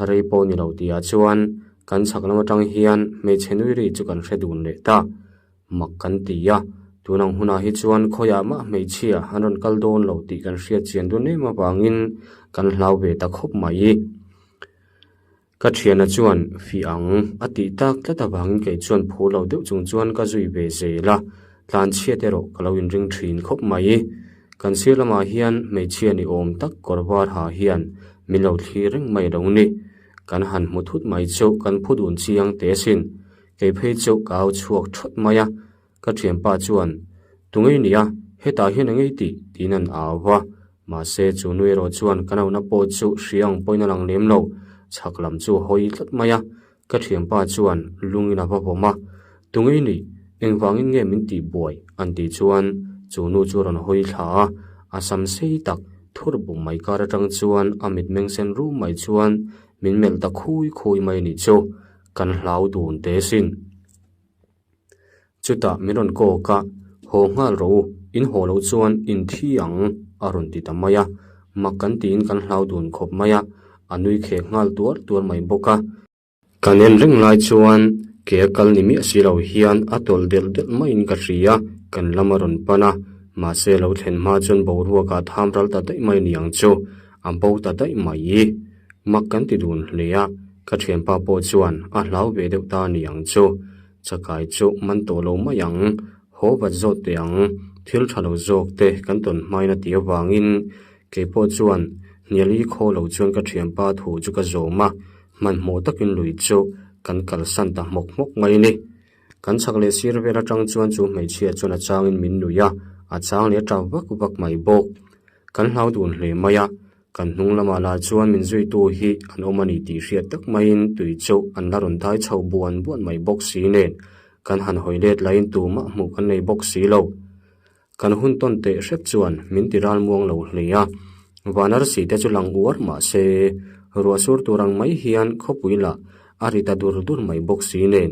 rei pawh ni lo tihah chuan kan chhak lam atang hian hmeichhe nui ri chu kan hre dun leh ta. Mak kan ti a, tun ang hunah hi chuan khawiah mah hmeichhia an rawn kal dawn lo tih kan hriat chian dun em avangin kan hlau ve ta khawp mai. Ka thiana chuan fih ang a tih tak tlat avangin kei chuan phur lo deuh chung chuan ka zui ve zel a, tlanchhiat erawh ka lo inring thin khawp mai. Kan sir lamah hian hmeichhia ni awm tak kawr var ha hian min lo thlir reng mai lo ni. Kan han hmu thut mai chu kan phu dun chiang teh asin. Kei phei chu ka au chhuak thawt mai a, Ka thianpa chuan, Tungei nia, hetah hian a ngei tih, tiin an au va. Mahse, chu nu erawh chuan ka nauna pawh chu hria ang pawhin a lang lem lo, chhak lam chu a hawi tlat mai a. Ka thianpa chuan lungin a va vawm a, Tungei nih, Engvangin nge min tih buai? an tih chuan chu nu chu a rawn hawi thla a, a sam sei tak thur bum mai kar atang chuan a mitmeng sen rum mai chuan min melh ta khui khui mai a nih chu, kan hlau dun teh sin. Chutah min rawn kawk a, Haw nghal rawh u, in haw loh chuan in thi ang a rawn ti ta mai a, mak kan tiin kan hlau dun khawp mai a, a nui khek nghal tuar tuar mai bawk a. Kan en reng lai chuan ke a kal ni miah si lo hian a tawlh delh delh maiin ka hria, kan lam a rawn pan a, mahse lo thlen hma chuan boruak ah tham ral ta daih mai ni ang chu, a bo ta daih mai. Mak kan ti dun hle a, ka thianpa pawh chuan a hlau ve deuh ta ni ang chu, chakai chu man tawh lo mai ang, haw vat zawt teh ang, thil tha lo zawk te kan tawn hmain a tih avangin keipawh chuan hniali khaw lo chuan ka thianpa thu chu ka zawm a, Hmanhmawh takin lui chu kan kalsan ta hmawk hmawk mai a ni. Kan chhak leh sir vel atang chuan chu hmeichhia chuan a changin min nuih a, a chang leh a tap vak vak mai bawk. Kan hlau dun hle mai a, kan hnung lamah lah chuan min zuitu hi an awm a ni tih hriat tak maiin tui chu an la rawn dai chho buan buan mai bawk si nen kan han hawi let laiin tumah hmuh kan nei bawk si lo. Kan hun tawn teh hrep chuan min ti ral muang lo hle a, van arsi te chu lang uar mah se, ruah sur tur ang mai hian khawpui lah a ri ta dur dur mai bawk si nen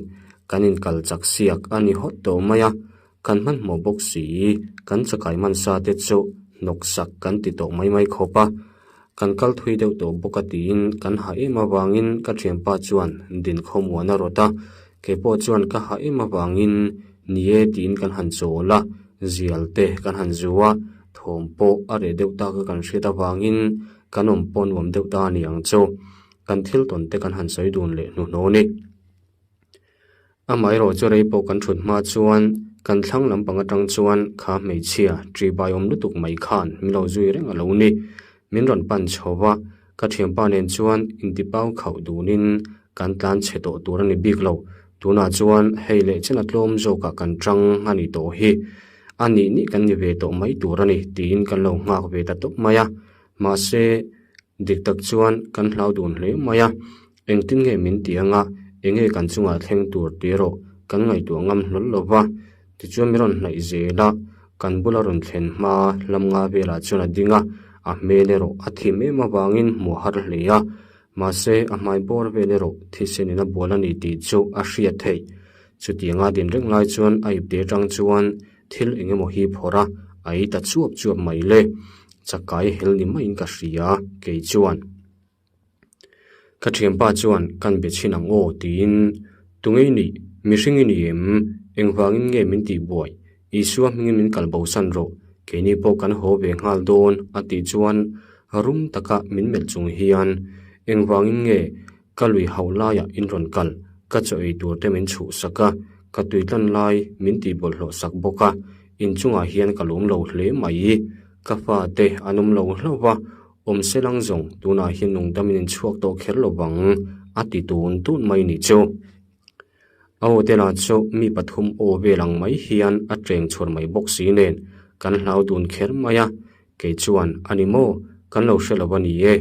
kan inkal chak siak a ni hawt tawh mai a, kan hmanhmawh bawk si, kan chakai hmansa te chu hnawk sak kan ti tawh mai mai khawp a, kan kal thui deuh tawh bawk a tiin kan hah em avangin ka thianpa chuan dinkhawmuan a rawt a, keipawh chuan ka hah em avangin Ni e tiin kan han chawl a, zial te kan han zu a, thawm pawh a reh deuh tak a kan hriat avangin kan awm pawh nuam deuh ta a ni ang chu. Kan thil tawn te kan han sawi dun leh hnuhnawh a ni. Amaherawh chu rei pawh kan thut hma chuan kan thlang lampang atang chuan kha hmeichhia ṭihbai awm lutuk mai khan min lo zui reng a lo ni. Min rawn pan chho va, ka thianpa nen chuan intipau khauh dunin kan tlan chhe tawh tur a ni bik lo. Tunah chuan hei leh chen a tlawm zawkah kan tang a ni tawh hi. A nih nih kan ni ve tawh mai tur a ni tiin kan lo nghak ve ta tawp mai a. Mahse, dik tak chuan kan hlau dun hle mai a. Engtin nge min ti anga enge kan chungah thleng tur tih erawh kan ngaihtuah ngam hlawl lo va. Tichuan min rawn hnaih zel a, kan bula rawn thlen hma lam nga velah chuan a ding a, a hmel erawh a thim em avangin hmuh a har hle a. Mahse, a hmai bawr vel erawh thisen in a bual a ni tih chu a hriat theih. Chutianga din reng lai chuan a ipte atang chuan thil eng emaw hi phawrh a, a ei ta chuap chuap mai le. Chakai hel ni maiin ka hria, kei chuan. Ka thianpa chuan kan be chhin ang aw tiin, Tunge i nih? Mihring i ni em? Engvangin nge min tih buai? Isua hmingin min kal bosan rawh, keini pawh kan haw ve nghal dawn a tih chuan rum taka min melh chung hian, Engvangin nge ka lui hauh laiah in rawn kal? Ka chaw ei tur te min chhuh sak a, ka tui tlan lai min tih bawlhhlawh sak bawk a, inchungah hian ka lawm lo hle mai. Ka fate an awm lo hlauh va, Awm se lang zawng, tunah hian nungdam in inchhuak tawh kher lo vang, a ti tun tun mai ni chu. A aw te lah chu mi pathum aw vel ang mai hian a cheng chhuar mai bawk si nen kan hlau dun kher mai a, kei chuan a ni maw, kan lo hre lo a ni e,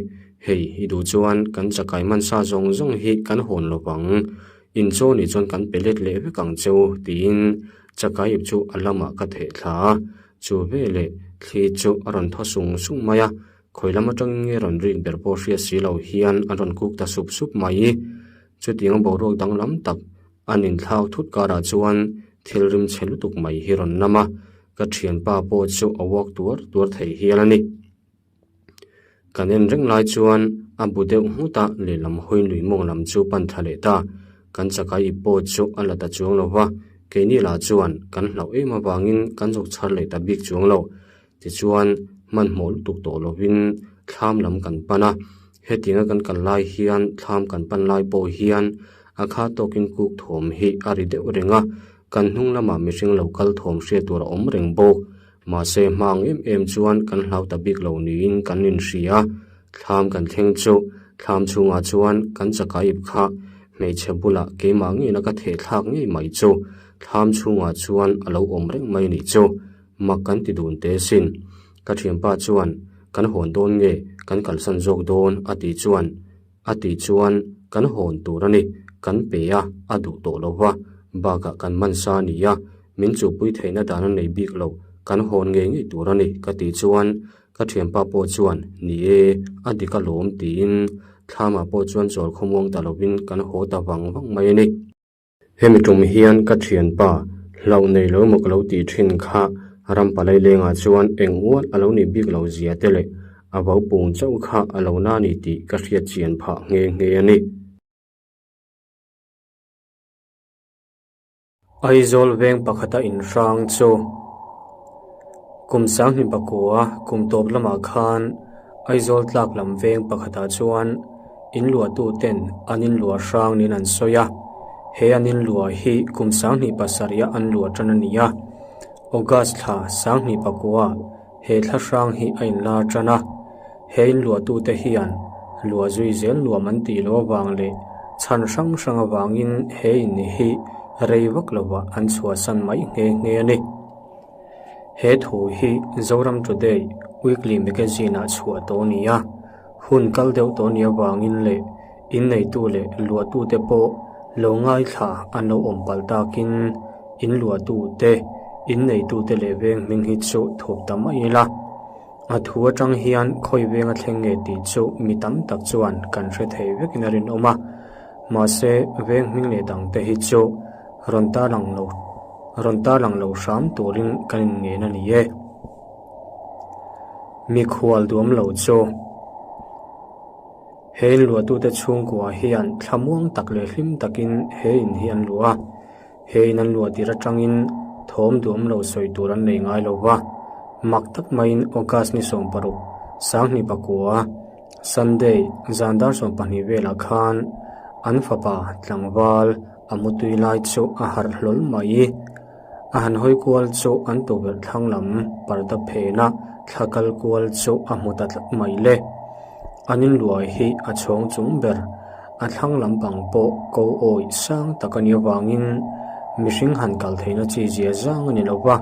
hei i duh chuan kan chakai hmansa zawng zawng hi kan hawn lo vang, inchaw nih chuan kan pe let leh vek ang cheu tiin chakai ip chu a lamah ka theh thla a. Chu veleh thli chu a rawn thaw sung sung mai a, khawi lam atangin nge rawn rik ber pawh hriat si lo hian a rawn kuk ta sup sup mai. Chutiang boruak danglam tak an inthlak thut karah chuan thil rim chhe lutuk mai hi rawn nam a, ka thianpa pawh chu a uak tuar tuar thei hial a ni. Kan en reng lai chuan a bu deuh nghut a, lehlam hawi lui mawng lam chu pan thla leh ta. Kan chakai ip pawh chu a la ta chuang lo va, keini lah chuan kan hlauh em avangin kan zuk chhar leh ta bik chuang lo. Tichuan hmanhmawh lutuk tawh lovin thlam lam kan pan a, hetianga kan kal lai hian thlam kan pan lai pawh hian a kha tawkin kuk thawm hi a ri deuh reng a, kan hnung lamah mihring lo kal thawm hriat tur a awm reng bawk. Mahse hmang em em chuan kan hlau ta bik lo niin kan inhria. Thlam kan thleng chu thlam chhungah chuan kan chakai ip kha hmeichhe bulah keimah ngeina ka theh thlak ngei mai chu thlam chhungah chuan a lo awm reng mai nih chu mak kan ti dun te sin. Ka thianpa chuan kan hawn dawn nge kan kalsan zawk dawn a tih chuan a tih chuan kan hawn tur a ni kan pe a a duh tawh lo va bakah kan man sa a ni a. Min chuhpui theihna dan a nei bik lo, kan hawn ngei ngei tur a ni, ka tih chuan ka thianpa pawh chuan, Ni e, a dik alawm, tiin thlamah pawh chuan chawl khawmuang ta lovin kan haw ta vang vang mai a ni. Hemi tum hian ka thianpa hlauh nei lo emaw ka lo tih thin kha ram palai lengah chuan eng ual a lo nih bik lo zia te leh a vau pung chauh kha a lo na ni tih ka hriat chian phah nghe nghe a ni. Aizawl veng pakhata inhrang chu kum sanghnih pakua kum tawp lamah khan Aizawl tlak lam veng pakhatah chuan in luahtuten an inluah hrang niin an sawi a, he an inluah hi kum sanghnih pasarih an luah tan a ni a, August thla sanghnih pakua he thla hrang hi a inlar tan a, he inluahtute hian luah zui zel nuam an tih loh avang leh chhan hrang hrang avangin he in hi rei vak lovah an chhuahsan mai nghe nghe a ni. He thu hi Zoram Today weekly magazine-ah chhuah tawh a ni a, hun kal deuh tawh a nih avangin leh inneitu leh luahtute pawh lo ngaithla an lo awm palh takin in luahtute, inneitute leh veng hming hi chu thup ta mai ila. A thu atang hian khawi venga thleng nge tih chu mi tam tak chuan kan hre thei vekin a rinawm a, mahse veng hming leh dangte hi chu rawn tarlang lo rawn tarlang lo hram turin kan inngen a ni e. Mikhual duam lo chu he inluahtute chhungkua hian thlamuang tak leh hlim takin he in hi an luah a. He in an luah tir atangin thawm duam lo sawi tur an nei ngai lo va, mak tak maiin August ni 16, Sanghnih pakua, Sunday, zan dar 12 velah khan an fapa tlangval a mutui lai chu a harh hlawl mai. A han hawi kual chu an tukverh thlang lam parda phena thla kal kual chu a hmu ta tlat mai le. An inluai hi a chhawng chung ber. A thlang lampang pawh ko awih sang tak a nih avangin mihring han kal theihna chi zia zang a ni lo va,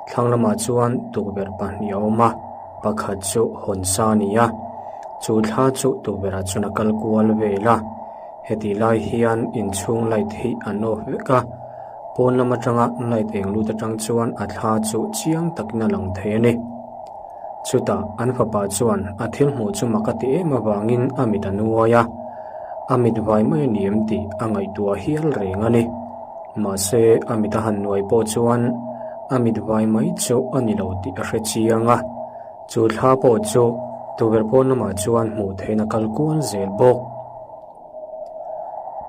thlang lamah chuan tukverh pahnih a awm a, pakhat chu hawn sa a ni a, chu thla chu tukverhah chuan a kal kual vel a, hetih lai hian inchhung light hi an off vek a, pawn lam atanga light eng lut atang chuan a thla chu chiang takin a lang thei a ni. Chutah an fapa chuan a thil hmuh chu mak a ti em avangin a mit a nuai a, a mit vai mai a ni em tih a ngaihtuah hial reng a ni. Mahse a mit a han nuai pawh chuan a mit vai mai chu a ni lo tih a hre chiang a, chu thla pawh chu tukverh pawn lamah chuan hmuh theihin a kal kual zel bawk.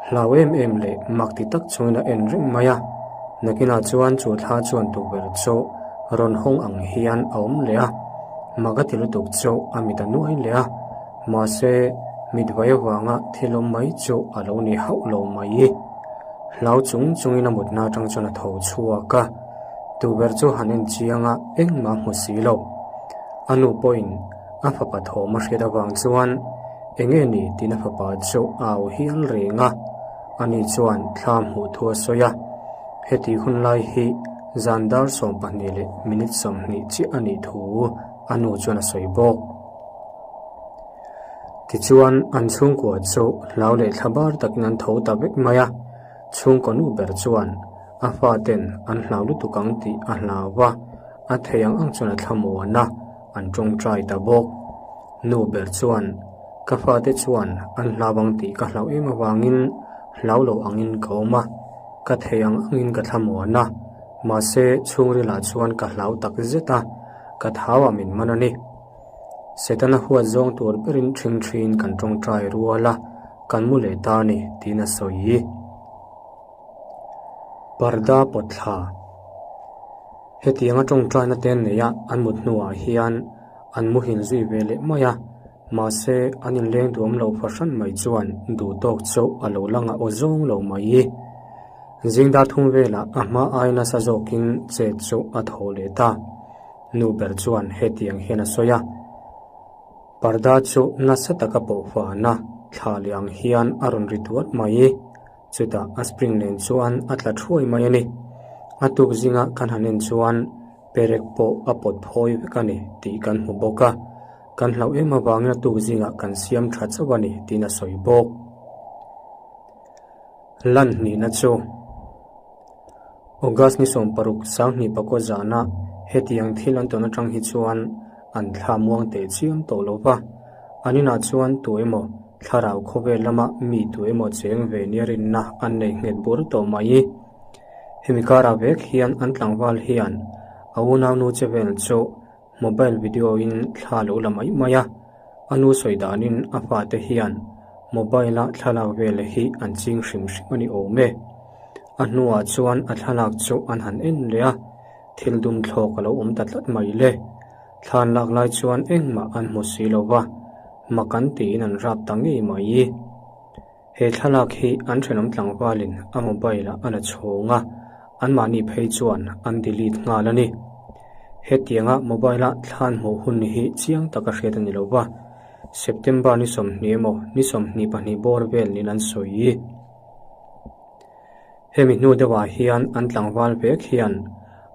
Hlau em em leh mak ti tak chungin a en reng mai a, nakinah chuan chu thla chuan tukverh chu rawn hawng ang hian a awm leh a, mak a ti lutuk chu a mit a nuai leh a, mahse mit vai avanga thil awm mai chu a lo ni hauh lo mai. Hlau chung chungin a mutna atang chuan a tho chhuak a, tukverh chu han en chiang a engmah a hmu si lo. A nu pawhin a fapa thawm a hriat avang chuan Eng nge ni tiin a fapa chu a au hial reng a, ani chuan thla hmuh thu a sawi a, heti hun lai hi zan dar 12 leh minute 20 chiah a nih thu a nu chuan a sawi bawk. Tichuan an chhungkua chu hlau leh thla bar takin an tho ta vek mai a, chhungkaw nu ber chuan a faten an hlau lutuk ang tih a hlau va, a thei ang ang chuan a thlamuan a, an tawngtai ta bawk. Nu ber chuan, Ka fate chuan an hlau ang tih ka hlauh em avangin hlau lo angin ka awm a, ka thei ang angin ka thlamuan a, mahse chhungrilah chuan ka hlau tak zet a, ka thau ah min man a ni. Setana huat zawng tur berin ṭhing ṭhin kan tawngtai rual a, kan mu leh ta a ni, tiin a sawi. Parda pawtthla Hetianga tawngtaina te an neih a, an mut hnuah hian an muhil zui ve leh mai a, mahse an inleng duam lo fahran mai chuan duh tawk chu a lo la ngah aw zawng lo mai. Zingdar thum velah a hma ai nasa zawkin chet chu a thaw leh ta. Nu ber chuan hetiang hian a sawi a. Parda chu nasa taka pawhfana thla leh ang hian a rawn ri tuar mai. Chutah a spring nen chuan a tla thuai mai a ni. A tuk zinga kan han en chuan perek pawh a pawt phawi vek a ni tih kan hmu bawk a. Kan hlauh em avangin a tuk zingah kan siam tha chauh a ni tiin a sawi bawk. Lan hnihna chu. August ni 16 sanghnih pakua zana hetiang thil an tawn atang hi chuan an thla muang teh chiam tawh lo va, an inah chuan tu emaw thlarau khawvel lama mi tu emaw cheng ve nia rinna an nei nghet bur tawh mai. Hemi karah vek hian an tlangval hian a unaunu che vel chu Mobile video in thla lo la mai mai a, a nu sawi danin a fate hian mobile a thlalak vel hi an ching hrim hrim a ni awm e. A hnuah chuan a thlalak chu an han en leh a, thil dum thlawk a lo awm ta tlat mai le. Thla an lak lai chuan engmah an hmu si lo va, mak an tiin an rap ta ngei mai. He thlalak hi an thenawm tlangvalin a mobile ah a la chhawng a, anmahni phei chuan an delete nghal a ni. Hetianga mobile a thla an hmuh hun hi chiang taka hriat a ni lo va, September ni 20 emaw ni 22 bawr vel niin an sawi. Hemi hnu deuhah hian an tlangval vek hian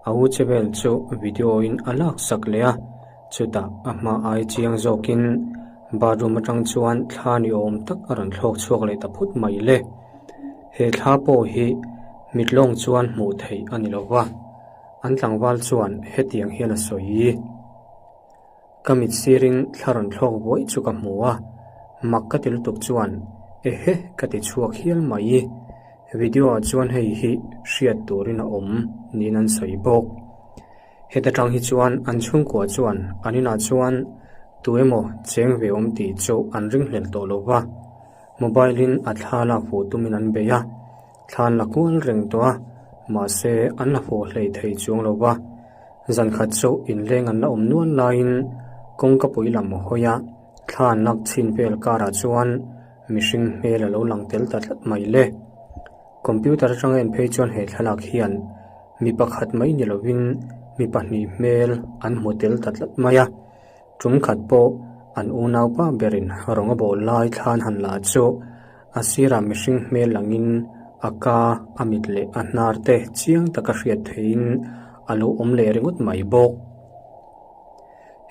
a u che vel chu video in a lak sak leh a, chutah a hma ai chiang zawkin bathroom atang chuan thla ni awm tak a rawn thlawk chhuak leh ta phut mai le. He thla pawh hi mit lawng chuan hmuh theih a ni lo va, an tlangval chuan hetiang hian a sawi. Ka mit sirin thla rawn thlawk buai chu ka hmu a, mak ka ti lutuk chuan ehe ka ti chhuak hial mai. Video ah chuan hei hi hriat turin a awm niin an sawi bawk. Heta tang hi chuan an chhungkua chuan an inah chuan tu emaw cheng ve awm tih chu an ringhlel tawh lo va, mobile in a thla lak fuh tumin an bei a. Thla an la kual reng tawh a, mahse an la fawh hlei thei chuang lo va. Zan khat chu inleng an la awm nual laiin kawngka pui lam hawi a, thla an lak chhin vel karah chuan mihring hmel a lo lang tel ta tlat mai le. Computer atanga en phei chuan he thlalak hian mi pakhat mai ni lovin mi pahnih hmel an hmu tel ta tlat mai a. Tum khat pawh an unaupa berin rawng a bawl lai thla an han la chu a sirah mihring hmel langin a ka, a mit leh a hnar te chiang taka hriat theihin a lo awm leh ringawt mai bawk.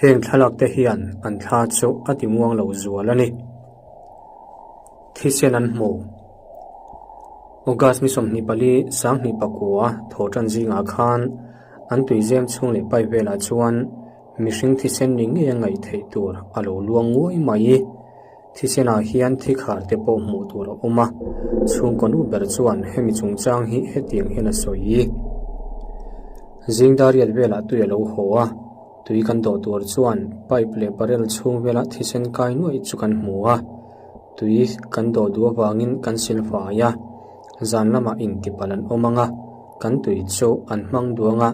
Heng thlalak te hian an thla chu a ti muang lo zual a ni. Thisen an hmu. August ni 24 2009 thawhtan zingah khan an tuizem chhung leh pipe velah chuan Mihring thisen ni ngei a ngaih theih tur a lo luang nguai mai. Thisenah hian thikhar te pawh hmuh tur a awm a, chhungkaw nu ber chuan hemi chungchang hi hetiang hian a sawi. Zing dariat velah tui a lo haw a, tui kan dawh tur chuan pipe leh barrel chhung vela thisen kai nuaih chu kan hmu a, tui kan dawh duh avangin kan sil fai a, zan lamah intipalh an awm ang a, kan tui chu an hmang duang a.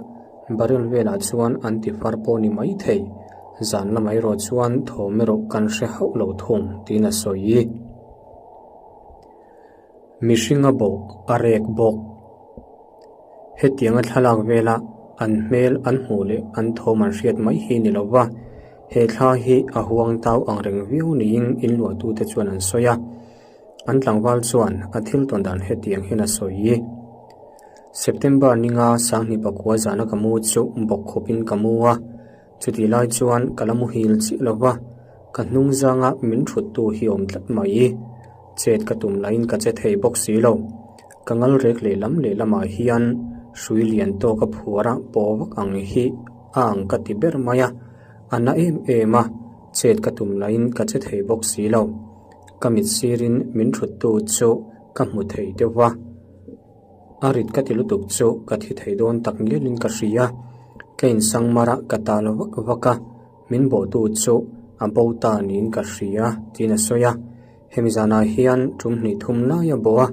Barrel velah chuan an ti far pawh ni mai thei, zan lamah erawh chuan thawm erawh kan hre hauh lo thung tiin a sawi. Mihring a bawh a rek bawk. Hetianga thlalak vela an hmel an hmuh leh an thawm an hriat mai hi ni lova, he thla hi a huang tau ang reng viau niin inluahtute chuan an sawi a. An tlangval chuan a thil tawn dan hetiang hian a sawi. September ninga 2009 zana ka mu chu bawk khawpin ka mu a, chutih lai chuan ka la muhil chiah lo va, ka hnung zanga min thuttu hi awm tlat mai. Chet ka tum lahin ka che thei bawk si lo. Ka ngal rek lehlam lehlamah hian hrui lian tawka phuar a paw vak ang hi a ang ka ti ber mai a, a na em em a, chet ka tum lahin ka che thei bawk si lo. Ka mit sirin min thuttu chu ka hmu thei deuh va. A rit ka ti lutuk chu ka thi thei dawn tak ngialin ka hria. Ka insang mar a, ka tal vak vak a, min bawhtu chu a bo ta niin ka hria tiin a sawi a. Hemi zanah hian tum hnih thum lai a bawh a,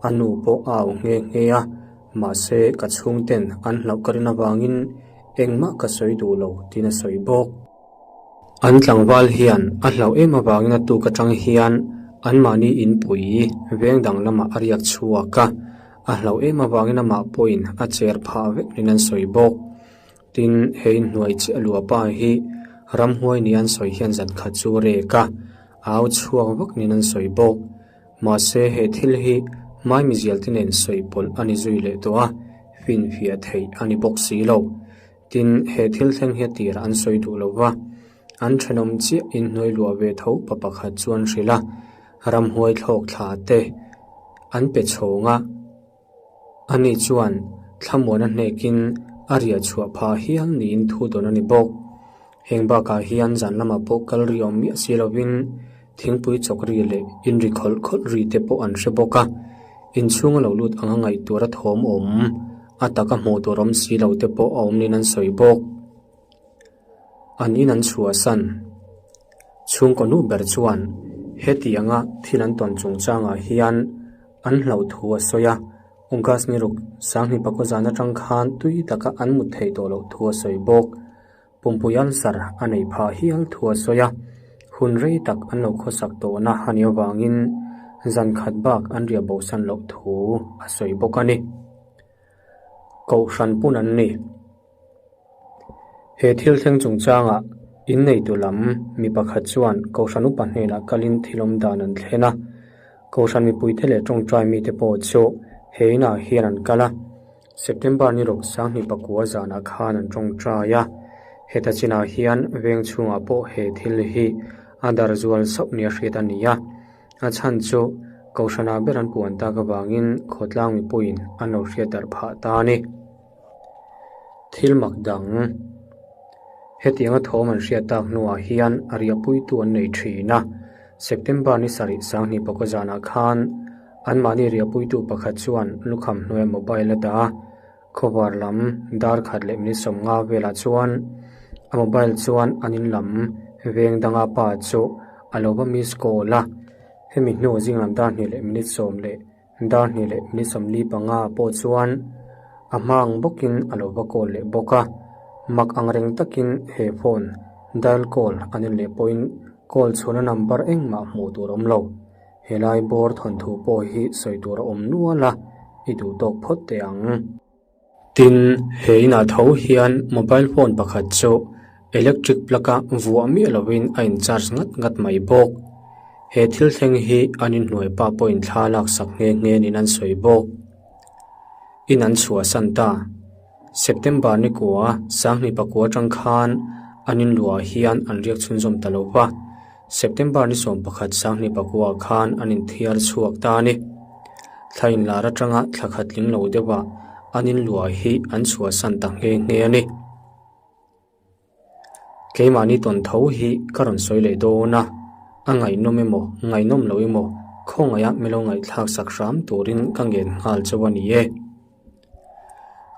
a nu pawh a au nghe nghe a, mahse ka chhungten an hlauh ka rin avangin engmah ka sawi duh lo tiin a sawi bawk. An tlangval hian a hlauh em avangin a tuk atang hian anmahni inpui veng dang lamah a riak chhuak a, a hlauh em avangin amah pawhin a cher phah vek niin an sawi bawk. Tin, he inhnuai chiah luah pa hi ramhuai nia an sawi hian zan khat chu rek a, a au chhuak vak niin an sawi bawk. Mahse, he thil hi maimizial te nen sawi pawlh a ni zui leh tawh a, finfiah theih a ni bawk si lo. Tin, he thil thleng hi a tirah an sawi duh lo va, an thenawm chiah inhnuai luah ve tho pa pakhat chu an hrilh a, ramhuai thlawk thla te an pe chhawng a. Ani chuan Thlamuana hnekin a riah chhuah phah hial niin thu dawn a ni bawk. Heng bakah hian zan lamah pawh kal ri awm miah si lovin thingpui chawk ri leh inri khawlh khawlh ri te pawh an hre bawk a. Inchhunga lo lut anga ngaih tura thawm awm, a taka hmuh tur awm si lo te pawh a awm niin an sawi bawk. An in an chhuahsan. Chhungkaw nu ber chuan heti anga thil an tawn chungchangah hian an hlauh thu a sawi a, August ni ruk Sanghni pakua zan atang khan tui taka an mut theih tawh loh thu a sawi bawk. Pumpui ulcer a neih phah hial thu a sawi a, hun rei tak an lo khawsak tawhna a nih avangin zan khat bak an riah bosan loh thu a sawi bawk a ni. Kohhran pun an ni. He thil thleng chungchangah inneitu lam mi pakhat chuan Kohhran upa hnenah kalin thil awm dan an thlen a. Kohhran mipuite leh tawngtai mite pawh chu he inah hian an kal a. September ni ruk Sanghnih pakua zanah khan an tawngtai a. Heta chinah hian veng chhungah pawh he thil hi a dar zual sauh nia hriat a ni a. A chhan chu Kohhranah ber an puan tak avangin khawtlang mipuiin an lo hriat darh phah ta a ni. Thil mak dang, Hetianga thawm an hriat tak hnuah hian a riahpuitu an nei thin a. September ni sarih Sanghnih pakua zanah khan anmahni riahpuitu pakhat chuan lukham hnuaia mobile a dah a, khawvar lam dar khat leh minute 50 velah chuan a mobile chuan an in lam veng danga pa chu a lo va miss call a. Hemi hnu zing lam dar hnih leh minute 10 leh Dar hnih leh minute 45 pawh chuan a hma ang bawkin a lo va call leh bawk a, mak ang reng takin he phone dial call an en leh pawhin call chhuahna number engmah hmuh tur a awm lo. Helai bawr thawnthu pawh hi sawi tur a awm nual a, i duh tawk phawt teh ang. Tin, he inah tho hian mobile phone pakhat chu electric plug a vuah miah lovin a in charge ngat ngat mai bawk. He thil thleng hi an inhnuai pa pawhin thla laksak nghe nghe niin an sawi bawk. In an chhuahsan ta. September ni kua Sanghnih pakua atang khan an inluah hian an riak chhunzawm ta lo va. September ni 11 Sanghnih pakua khan an inthiar chhuak ta a ni. Thla inlar atanga thla khat tling lo deuhah an inluah hi an chhuahsan ta nghe nghe a ni. Keimahni tawn tho hi ka rawn sawi leh dawn a, a ngaihnawm emaw ngaihnawm lo emaw khawngaih a milo ngaihthlak sak hram turin ka ngen nghal chauh a ni e.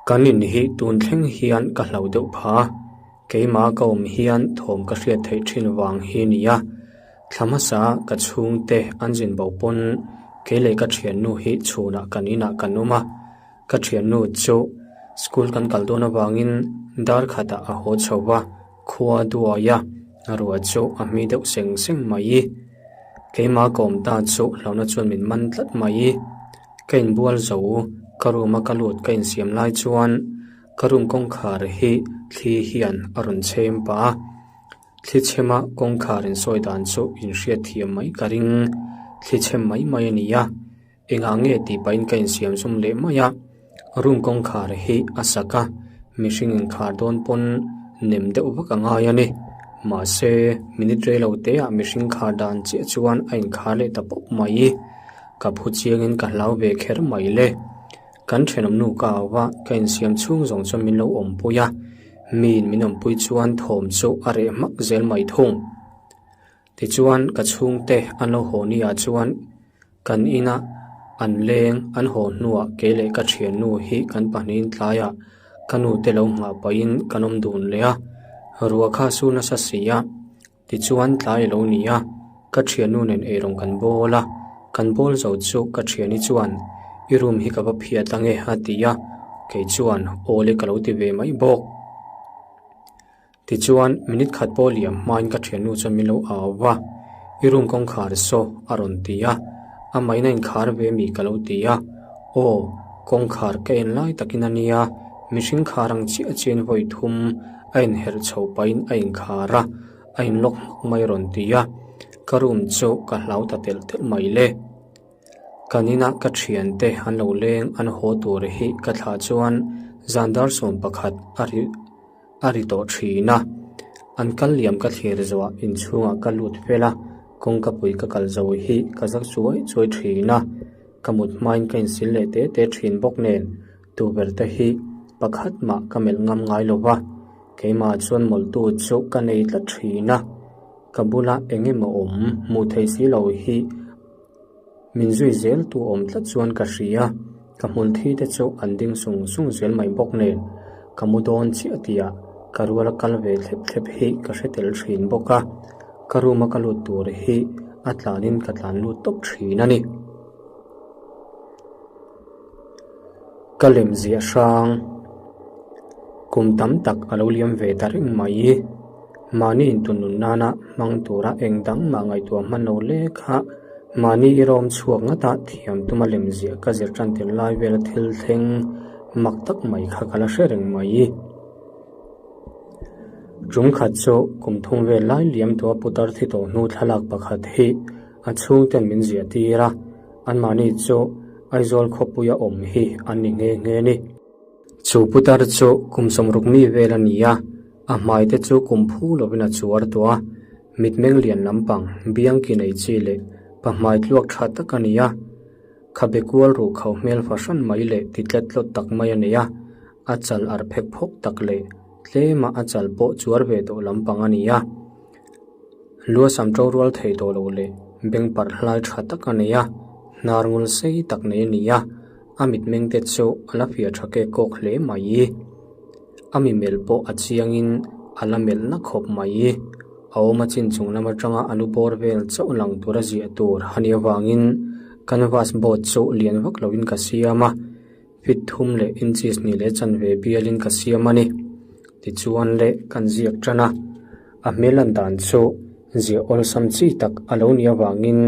Kan in hi tun thleng hian ka hlauh deuh pha a, keimah ka awm hian thawm ka hriat theih thin vang hi a ni a. Thla hmasa ka chhungte an zin bo pawn kei leh ka thiannu hi chhunah kan inah kan awm a, ka thiannu chu school kan kal dawn avangin dar khatah a haw chho va, khua duai a, ruah chu a hmi deuh seng seng mai. Keimah ka awm ta chu hlauhna chuan min man tlat mai. Ka inbual zo, ka room a ka lut ka insiam lai chuan ka room kawngkhar hi thli hian a rawn chhem pah a, thli chhema kawngkhar insawi dan chu inhriat thiam mai ka ring, thli chhem mai mai a ni a, engah nge tih pahin ka insiam zawm leh mai a, room kawngkhar hi a sak a, mihring inkhar dawn pawn nem deuh vak a ngai a ni, mahse minute rei lo te ah mihring khar dan chiah chuan a inkhar leh ta pawp mai. Ka phu chiangin ka hlau ve kher mai le. Kan thenawm nu ka au va, ka insiam chhung zawng chuan min lo awmpui a, miin min awmpui chuan thawm chu a reh hmak zel mai thung. Tichuan ka chhungte an lo haw ni ah chuan kan inah an leng an haw hnuah kei leh ka thiannu hi kan pahnihin tlaiah ka nute lo nghah pahin kan awm dun leh a, ruah kha a sur nasa si a. Tichuan tlai a lo ni a, ka thiannu nen eirawng kan bawl a, kan bawl zo chu ka thiani chuan i room hi ka va phiat ange a ti a, kei chuan awl e ka lo ti ve mai bawk. Tichuan minute khat pawh liam hmain ka thiannu chuan min lo au va, i room kawngkhar saw a rawn ti a, amahin a inkhar ve mi ka lo ti a, aw kawngkhar ka en lai takin a nia, mihring khar ang chiah chiahin vawi thum A inherh chho pahin a inkhar a, a inlock hmak mai a rawn ti a, ka room chu ka hlau ta telh telh mai le. Kan inah ka thiante an lo leng an haw tur hi ka thlah chuan zan dar 11 a ri a ri tawh thin a, an kal liam ka thlir zawhah inchhungah ka lut fel a, kawngka pui ka kal zo hi ka zak chuai chuai thin a, ka mut hmain ka insil leh te te thin bawk nen. Tuber te hi pakhat mah ka melh ngam ngai lo va, keimah chuan mawlhtu chu ka nei tlat thin a, ka bula eng emaw awm hmuh theih si lo hi min zui zel tu awm tlat chuan ka hria, ka hmul thi te chu an ding sung sung zel mai bawk nen, ka mu dawn chiah tihah ka ruala kal ve thlep thlep hi ka hre tel thin bawk a, ka room a ka lut tur hi a tlanin ka tlan lut tawp thin a ni. Ka lem ziah hrang kum tam tak a lo liam ve ta reng mai. Mahni intunnun nana hmang tura eng dang mah ngaihtuah hman lo lek a, mahni i rawm chhuak ngata thiam tuma lem ziah ka zir tan tel lai vela thil thleng mak tak mai kha ka la hre reng mai. Tum khat chu kum thum vel lai liam tua putar thi tawh hnu thlalak pakhat hi a chhungten min ziah tir a. Anmahni chu Aizawl khawpuia awm hi an ni nghe nghe ni. Chu putar chu kum sawmruk mi vel a ni a, a hmai te chu kum phu lovin a chuar tawh a, mitmeng lian lampang, biang ki nei chi leh pa hmai tluak tha tak a ni a. Khabe kual ruh kho hmel fahran mai leh ti tlet tlawt tak mai a nei a, a chal ar phek phawk tak leh tlema a chal pawh chuar ve tawh lampang a ni a. Lua sam to rual thei tawh lo leh beng parh hlai tha tak a nei a, hnar ngul sei tak nei a ni a, a mitmeng te chu a la fiah tha kek kawk hle mai. A mi melh pawh a chiangin a la melh na khawp mai. A awm a chin chung lam atanga a lu bawr vel chauh lang tura ziah tur a nih avangin canvas board chu lian vak loin ka siam a. Feet thum leh inches hnih leh chanve bialin ka siam a ni. Tichuan leh kan ziak tan a, a hmel lan dan chu ziah awlsam chi tak a lo nih avangin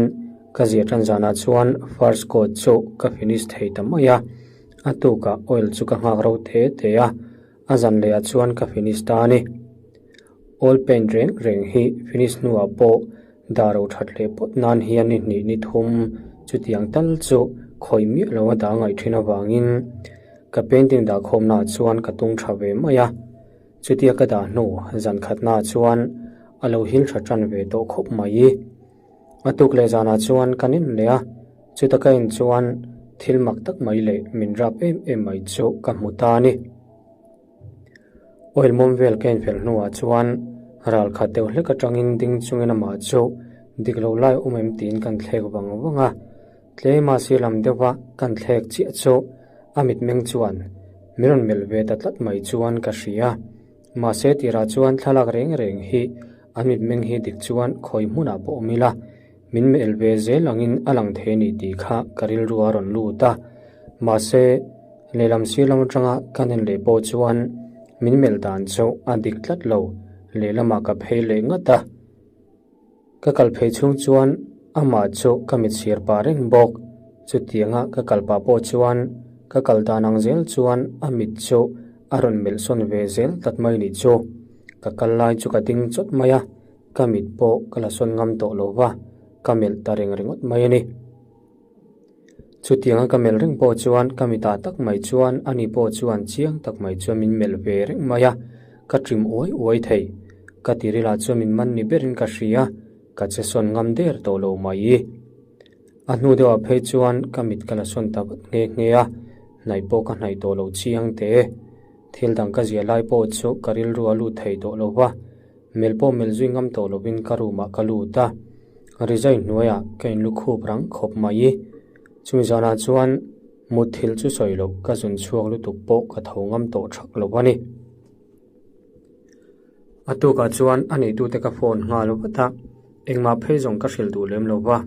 ka ziah tan zanah chuan first coat chu ka finish thei ta mai a, a tukah oil chu ka nghak ro te te a, a zan lehah chuan ka finish ta a ni. Oil paint reng reng hi finish hnuah pawh dah ro that leh pawt nan hian ni hnih ni thum chutiang tal chu khawih miah lo a dah ngaih thin avangin ka painting dah khawmnaah chuan ka tung tha ve mai a. Chutia ka dah hnu zan khatnaah chuan a lo hil tha tan ve tawh khawp mai. A tuk leh zanah chuan kan en leh a, chuta ka en chuan thil mak tak mai leh min rap em em mai chu ka hmu ta a ni. Oil mawm vel ka infel hnuah chuan ral khat deuh hlek atangin ding chungin amah chu dik lo lai awm em tiin kan thlek vang vang a, tlema sir lam deuha kan thlek chiah chu a mitmeng chuan min rawn melh ve ta tlat mai chuan ka hria. Mahse tirah chuan thlalak reng reng hi an mitmeng hi dik chuan khawi hmunah pawh awm ila min melh ve zel angin a lang thei a ni tih kha ka rilru a rawn lut a. Mahse, lehlam sir lam atanga ka nen leh pawh chuan min melh dan chu a dik tlat lo, lehlamah ka phei leh ngat a. Ka kal phei chhung chuan amah chu ka mit sir pah reng bawk. Chutianga ka kal pah pawh chuan ka kal dan ang zel chuan a mit chu a rawn melh sawn ve zel tlat mai nih chu. Ka kal lai chu ka ding chawt mai a. Ka mit pawh ka la sawn ngam tawh lo va, ka melh ta reng ringawt mai a ni. Chutianga ka melh reng pawh chuan ka mitah tak mai chuan ani pawh chuan chiang tak mai chuan min melh ve reng mai a, ka ṭim uai uai thei. Ka tirilah chuan min man ni berin ka hria, ka che sawn ngam der tawh lo mai. A hnu deuhah phei chuan ka mit ka la sawn ta vat nghe nghe a, hnaih pawh ka hnaih tawh lo chiang teh e. Thil dang ka ziah lai pawh chu ka rilru a lut thei tawh lo va. Melh pawh melh zui ngam tawh lovin ka room ah ka lut a, rizai hnuaiah ka inlu khup rang khawp mai. Chumi zanah chuan mutthilh chu sawi loh ka zun chhuak lutuk pawh ka tho ngam tawh thak lo a ni. A tukah chuan a neitute ka phone nghal vat a, engmah phei zawng ka hrilh duh lem lo va,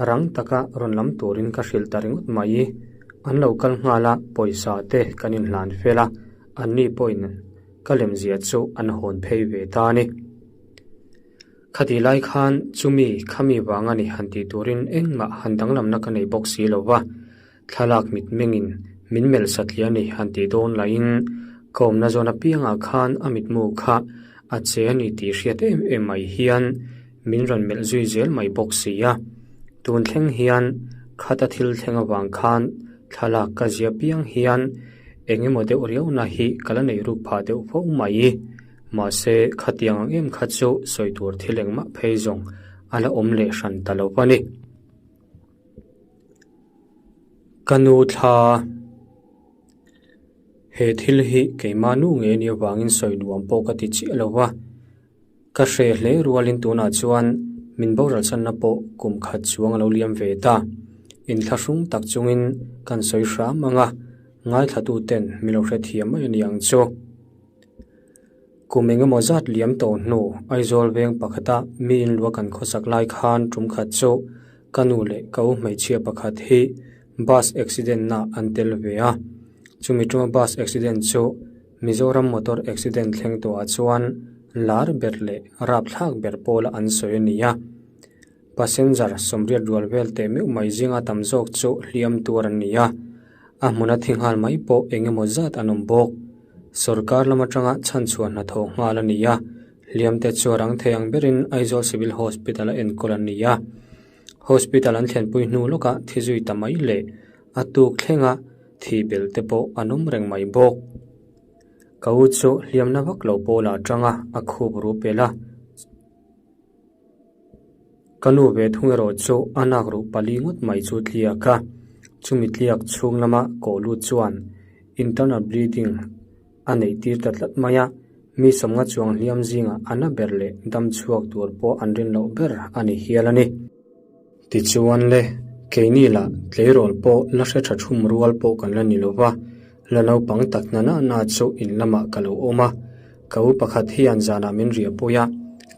rang taka rawn lam turin ka hrilh ta ringawt mai. An lo kal nghal a, pawisa te kan inhlan fel a, anni pawhin Ka lemzia chu an hawn phei ve ta a ni. Khati lai khan chumi khami vang a ni han tih turin engmah han danglamna ka nei bawk si lo va, thlalak mitmengin min melh satliah a ni han tih dawn lahin ka awmna zawn apiangah khan a mitmu kha a che a ni tih hriat em em mai hian min rawn melh zui zel mai bawk si a. Tun thleng hian khata thil thleng avang khan thlalak ka zia piang hian eng emaw deuh riauna hi ka la nei ruk phah deuh fo mai. Mahse, khatiang ang em kha chu sawi tur thil engmah phei zawng a la awm leh hran ta lo a ni. Ka nu thla. He thil hi keimah nu ngei nih avangin sawi nuam pawh ka ti chiah lo va, ka hre hle rualin tunah chuan min boral channa pawh kum khat chuang a lo liam ve ta. Inthlahrung tak chungin kan sawi hram ang a, ngaithlatuten min lo hrethiam mai a ni ang chu. Kum engemaw zat liam tawh hnu Aizawl veng pakhata mi inlua kan khawsak lai khan tum khat chu ka nu leh ka u hmeichhia pakhat hi bus accident na an tel ve a. Chumi tuma bus accident chu Mizoram motor accident thleng tawhah chuan lar ber leh rapthlak ber pawla an sawi a ni a. Passenger sawmriat rual vel teh meuh mai zinga tam zawk chu hliam tuar an ni a, a hmuna thi nghal mai pawh eng emaw zat an awm bawk. Sorkar lam atanga chhanchhuah hnathawh nghal a ni a, hliam te chu a rang thei ang berin Aizawl Civil Hospital a enkawl an ni a. Hospital an thlenpui hnu lawkah thi zui ta mai leh a tuk thlenga thi belh te pawh an awm reng mai bawk. Ka u chu hliamna vak lo pawlah atanga a khup ru pel a. Ka nu ve thung erawh chu a nak ruh pali ngawt mai chu tliak a, chumi tliak chhung lama kawh lut chuan internal bleeding a neih tir ta tlat mai a, mi sawmnga chuang hliam zingah a na ber leh dam chhuak tur pawh an rin loh ber a ni hial a ni. Tichuan le, keini lah tleirawl pawh la hre tha thum rual pawh kan la ni lo va, la naupang tak hna na na chu in lamah ka lo awm a, ka u pakhat hian zanah min riahpui a,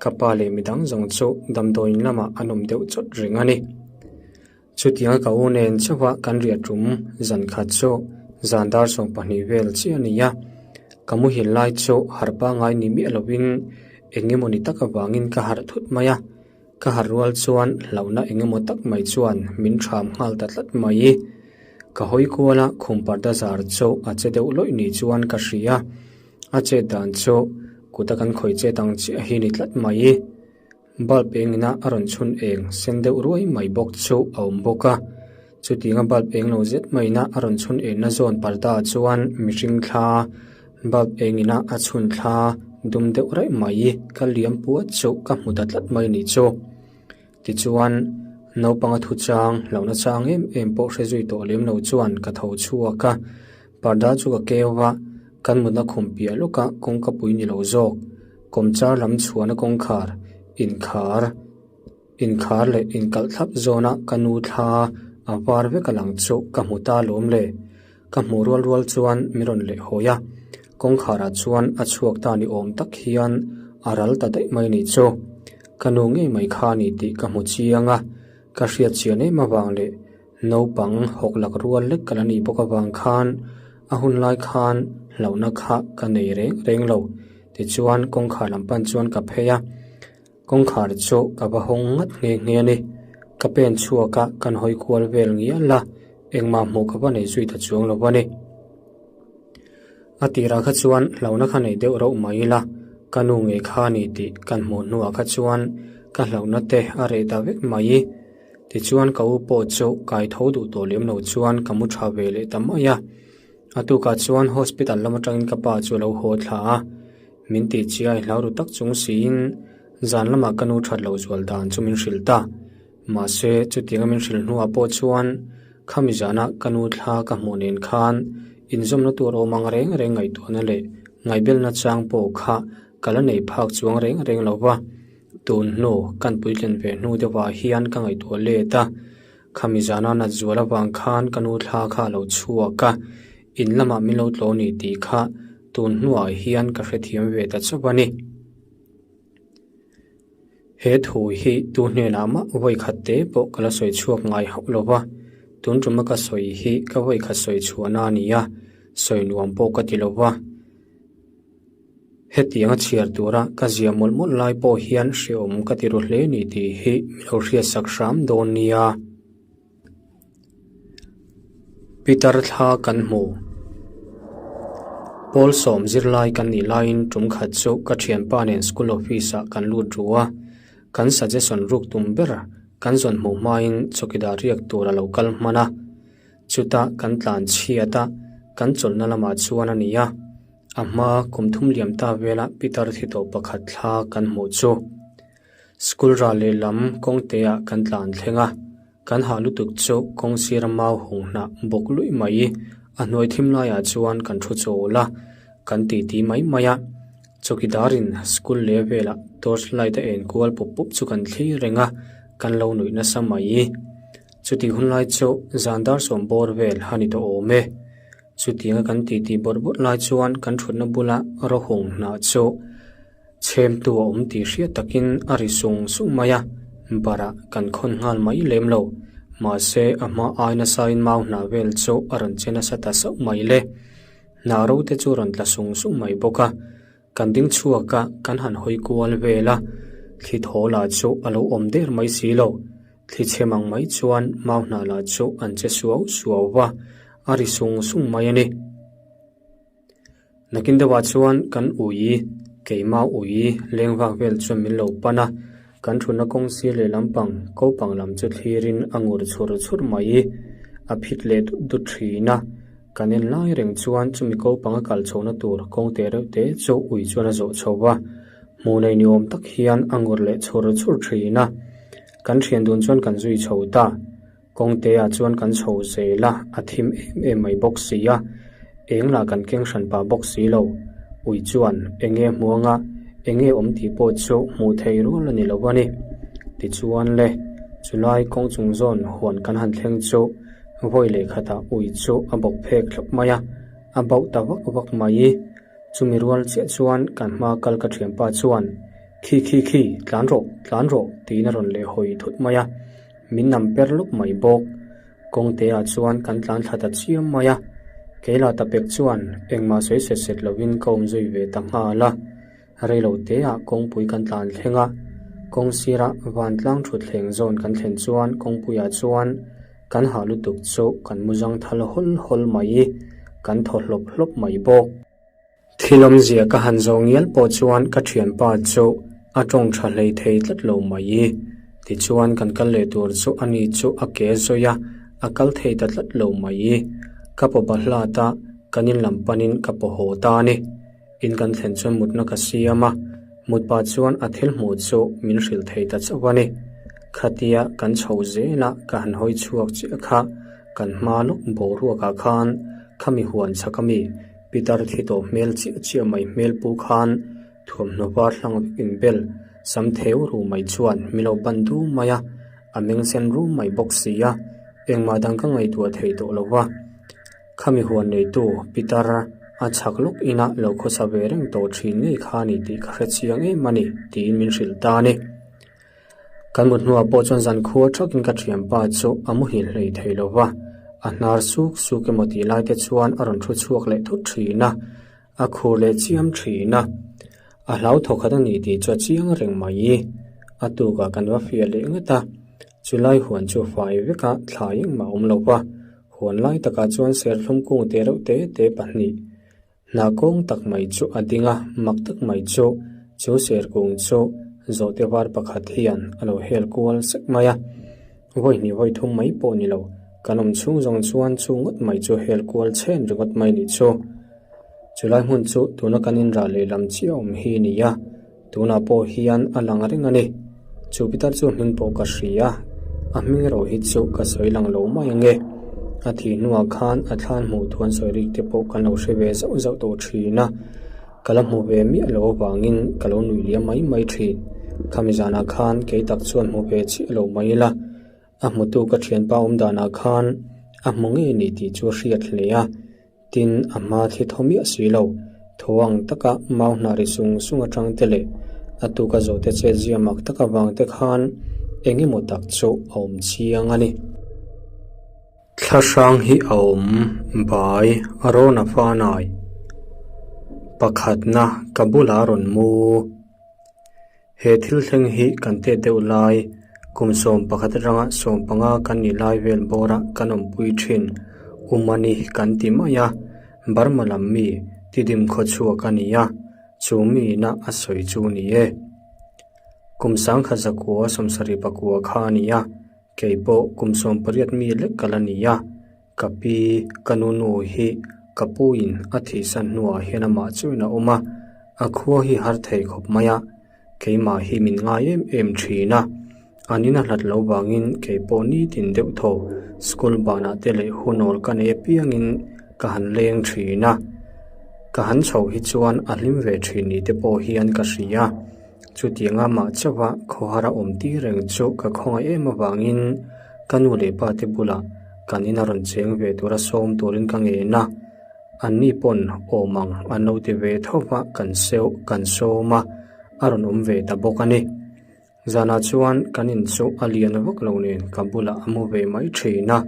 ka pa leh midang zawng chu damdawiin lamah an awm deuh chawt reng a ni. Chutianga ka u nen chauha kan riah tum zan khat chu zan dar 20 vel chiah a ni a, ka muhil lai chu harh pangngai ni miah lovin eng emaw ni tak avangin ka harh thut mai a. Ka harh rual chuan hlauhna eng emaw tak mai chuan min ṭham nghal ta tlat mai. Ka hawi kual a, khum parda zar chu a che deuh lawih ni chuan ka hria. A chet dan chu kuta kan khawi chet ang chiah hi ni tlat mai. Bulb eng ina a rawn chhun eng sen deuh ruai mai bawk chu a awm bawk a. Chutianga bulb eng lo zet maina a rawn chhun enna zawn parda chuan mihring thla bulb eng ina a chhun thla dum deuh raih mai ka liam puat chu ka hmu ta tlat mai ni chu. Tichuan naupanga thu chang hlauhna chang em em pawh hre zui tawh lem lo chuan ka tho chhuak a, parda chu ka keu a, kan mutna khum piah lawka kawngka pui ni lo zawk kawmchar lam chhuahna kawngkhar inkhar. Inkhar leh inkalh thlap zawna ka nu thla a var vek a lang chu ka hmu ta lawm le. Ka hmuh rual rual chuan min rawn leh hawi a, kawngkharah chuan a chhuak ta ni awm tak hian a ral ta daih mai ni chu. Ka nu ngei mai kha a ni tih ka hmu chiang a, ka hriat chian em avang leh naupang hawk lak rual lek ka la nih bawk avang khan a hun lai khan hlauhna kha ka nei reng reng lo. Tichuan kawngkhar lam pan chuan ka phei a. Kawngkhar chu ka va hawng ngat nghe nghe a ni. Ka pen chhuak a, kan hawi kual vel ngial a, engmah hmuh ka va nei zui ta chuang lo a ni. A tirah kha chuan hlauhna kha nei deuh rauh mai ila, ka nu ngei kha a ni tih kan hmuh hnuah kha chuan ka hlauhna te a reh ta vek mai. Tichuan ka u pawh chu kai tho duh tawh lem lo chuan ka mu tha ve leh ta mai a. A tukah chuan hospital lam atangin ka pa chu a lo haw thla a. Min tih chiai hlau ru tak chung siin zan lamah ka nu that loh zual dan chu min hrilh ta. Mahse, chutianga min hrilh hnuah pawh chuan khami zana ka nu thla ka hmuh nen khan inzawmna tur awm ang reng reng ngaihtuahna leh ngaihbelna chang pawh kha ka la nei phak chuang reng reng lo va. Tun hnu kan puitlin ve hnu deuhah hian ka ngaihtuah let a, khami zana nat zual avang khan ka nu thla kha a lo chhuak a, in lamah min lo tlawh ni tih kha tun hnuah hian ka hrethiam ve ta chauh a ni. He thu hi tu hnenah mah vawikhat te pawh ka la sawi chhuak ngai hauh lo va, tun tuma ka sawi hi ka vawikhat sawi chhuahna a ni a, sawi nuam pawh ka ti lo va. Hetianga chhiar tura ka zia mawlh mawlh lai pawh hian hreawm ka ti ru hle ni tih hi mi lo hriatsak hram dawn nia. Peter thla kan hmu. Pawl sawm zirlai kan nih laiin tum khat chu ka thianpa nen school office ah kan lut ru a, kan suggestion ruk tum ber kan zawn hmuh hmain chawkidar riak tur a lo kal hman a, chutah kan tlan chhiat a, kan chawlhna lamah chuan a ni a. A hma kum thum liam ta vela Peter thi tawh pakhat thla kan hmuh chu. School ral lehlam kawngte ah kan tlan thleng a, kan hah lutuk chu kawng sira mau hung hnah bawk luih mai. A hnuai thim laiah chuan kan thu chawl a, kan titi mai mai a. Chawkidarin school level ah torch light a en kual pup pup chu kan thlir reng a, kan lo nuih nasa mai. Chutih hun lai chu zan dar sawm bawr vel a ni tawh awm e. Chutianga kan titi bawrh bawrh lai chuan kan thutna bula rawhung hnah chu chhemtu a awm tih hriat takin a ri sung sung mai a, barah kan khawn nghal mai lem lo. Mahse a hma ai nasain mau hnah vel chu a rawn che nasa ta sauh mai le. Hnah ro te chu rawn tla sung sung mai bawk a. Kan ding chhuak a, kan han hawi kual vel a, thli thaw lah chu a lo awm der mai si lo. Thli chhem ang mai chuan mau hnah lah chu an che suau suau va, a ri sung sung mai a ni. Nakin deuhah chuan kan ui, keimah ui leng vak vel chuan min lo pan a, kan thutna kawng sir leh lampang kopang lam chu thlirin a ngur chhur chhur mai. A phit leh dut dut thin a, kan en lai reng chuan chumi kopang a kal chhohna tur kawng te reuh te chu ui chuan a zawh chho va, hmuh nei ni awm tak hian a ngur leh chhur chhur thin a. Kan thian dun chuan kan zui chho ta. Kawngte ah chuan kan chho zel a, a thim em em mai bawk si a, eng lah kan keng hran pah bawk si lo. Ui chuan eng nge hmuang a, eng nge awm tih pawh chu hmuh theih rual a ni lo a ni. Tichuan le, chulai kawng chung zawn huan kan han thleng chu vawi leh khatah ui chu a bawk phek thlawp mai a, a bauh ta vak vak mai. Chumi rual chiah chuan kan hma kal ka thianpa chuan, Khi khi khi, tlan rawh, tlan rawh, tiin a rawn leh hawi thut mai a. Min nam per lawk mai bawk. Kawngte ah chuan kan tlan thla ta chiam mai a. Keila ta pek chuan engmah sawi set set lovin ka awm zui ve ta nghal a. Reilo te ah kawngpui kan tlan thleng a. Kawng sirah vantlang thutthleng zawn kan thlen chuan kawngpui ah chuan kan hah lutuk chu kan mu zang thal hawl hawl mai. Kan thaw hlawp hlawp mai bawk. Thil awmzia ka han zawh ngial pawh chuan ka thianpa chu a tawng tha hlei thei tlat lo mai. Tichuan kan kal leh tur chu ani chu a ke zawi a, a kal thei ta tlat lo mai. Ka paw bahlat a, kan in lam panin ka paw haw ta a ni. In kan thlen chuan mutna ka siam a, mut pah chuan a thil hmuh chu min hrilh thei ta chauh a ni. Khatia kan chho zel a, ka han hawi chhuak chiah kha kan hma lawk boruakah khan khami huan chhak ami Pitar thi tawh hmel chiah chiah mai hmel pu khan thuamhnaw var hlang vek in bel sam theu ru mai chuan mi lo ban du mai a, a meng sen rum mai bawk si a, engmah dang ka ngaihtuah thei tawh lo va. Khami huan neitu Pitar a chhak lawk ina lo khawsa ve reng tawh thin ngei kha a ni tih ka hre chiang em a ni tiin min hrilh ta a ni. Kan mut hnuah pawh chuan zan khua thakin ka thianpa chu a muhil hlei thei lo va, a hnar suk suk emaw tih lai te chuan a rawn thu chhuak leh thut thin a, a khur leh chiam thin a. A hlau thawkhat a ni tih chu a chiang reng mai. A tukah kan va fiah leh ngat a, chulai huan chu fai vek a, thlai engmah a awm lo va, huan lai takah chuan serthlum kung te reuh te te pahnih Hna kawng tak mai chu a ding a, mak tak mai chu chu serkung chu zawhte var pakhat hian a lo hel kual sek mai a. Vawi hnih vawi thum mai pawh ni lo, kan awm chhung zawng chuan chu ngawt mai chu hel kual chhen ringawt mai nih chu. Chulai hmun chu tuna kan inrah lehlam chiah awm hi a ni a. Tunah pawh hian a lang reng a ni. Chu pitar chu hming pawh ka hria, a hming erawh hi chu ka sawi lang lo mai ang e. A thih hnuah khan a thlan hmuh thu an sawi rik te pawh kan lo hre ve zauh zauh tawh thin a, ka la hmu ve miah lo avangin ka lo nuih liam mai mai thin. Khami zanah khan kei tak chuan hmu ve chiah lo mai ila, a hmutu ka thianpa awm danah khan a hmu ngei a ni tih chu a hriat hle a. Tin, a hma thli thaw miah si lo, tho ang taka mau hnah ri sung sung atang te leh a tuka zawhte chet zia mak tak avang te khan eng emaw tak chu a awm chiang a ni. Thla hrang hi a awm bai rawn a fanai. Pakhatna ka bulah rawn mu. He thil thleng hi kan tet deuh lai, kum 11 atanga 15 kan nih lai vel bawrah kan awmpui thin. Umani kan ti mai a, Burma lam mi Tidim khawchhuak a ni a, chu mi ina a sawi chu ni e. Kum 1979 kha a ni a, kei pawh kum 18 mi lek ka la ni a, ka pi ka nu nu hi ka pu in a thihsan hnuah hian amah chuin a awm a, a khua hi har thei khawp mai a, keimah hi min ngai em em thin a, an in a hlat lo vangin kei pawh nitin deuh thaw school banah te leh hunawl ka nei apiangin. ka han leng thin a, ka han chhoh hi chuan a hlim ve thin ni te pawh hian ka hria. Chutianga mah chauha khawhar a awm tir reng chu ka khawngaih em avangin ka nu leh pa te bulah kan ina rawn cheng ve tura sawm turin ka ngen a, anni pawn awm ang an lo ti ve tho va kan seu kan sawm a, a rawn awm ve ta bawk a ni. Zanah chuan kan in chu a lian vak lo nen ka bulah a mu ve mai thin a,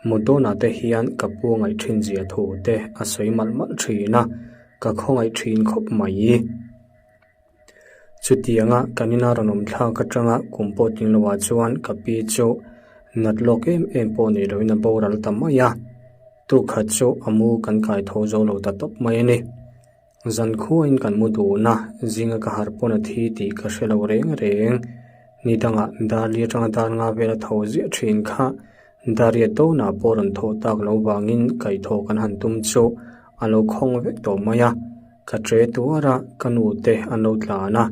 mut dawnah te hian ka pu ngaih thin zia thu te a sawi malh malh thin a, ka khawngaih thin khawp mai. Chutianga kan ina rawn awm thlak atanga kum pawh tling lohah chuan ka pi chu nat lawk em em pawh nei loin a boral ta mai a, tukhat chu a mu kan kai tho zo lo ta tawp mai a ni. Zan khuain kan mu dun a, zinga ka harh pawn a thi tih ka hre lo reng reng. Ni dangah Darli atanga dar nga vela tho ziah thin kha Dariat dawnah pawh rawn thawh tak lo vangin kaihthawh kan han tum chu a lo khawng vek tawh mai a. Ka tre tuar a, ka nu te an lo tlan a.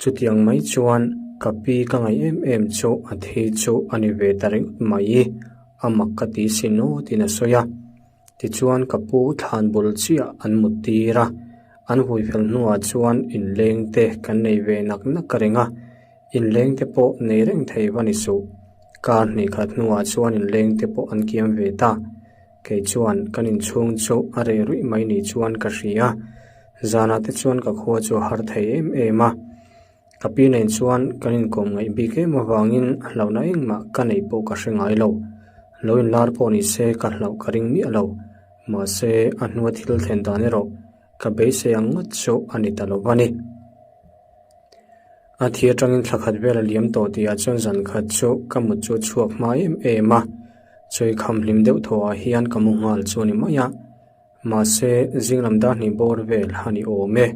Chutiang mai chuan ka pi ka ngaih em em chu a thi chu a ni ve ta ringawt mai, a mak ka ti si nawtin a sawi a. Tichuan ka pu thlan bul chiah an mut tir a, an vui fel hnuah chuan inleng te kan nei ve nak nak ka ring a, inleng te pawh nei reng thei va ni suh. Kar hnih khat hnuah chuan inleng te pawh an kiam ve ta. Kei chuan kan inchhung chu a reh ruih mai ni chuan ka hria. Zanah te chuan ka khua chu a har thei em em a. Ka pi nen chuan kan inkawm ngaih bik em avangin hlauhna engmah ka neih pawh ka hre ngai lo. Lo inlar pawh ni se ka hlauh ka ring miah lo. Mahse a hnua thil thlen dan erawh ka beisei ang ngawt chu a ni ta lo va ni. A thi atangin thla khat vel a liam tawh tihah chuan zan khat chu ka mut chu a chhuak hma em em a, chawi kham hlim deuh thawhah hian ka mu nghal chu a ni mai a. Mahse zing lam dar hnih bawr vel a ni awm e.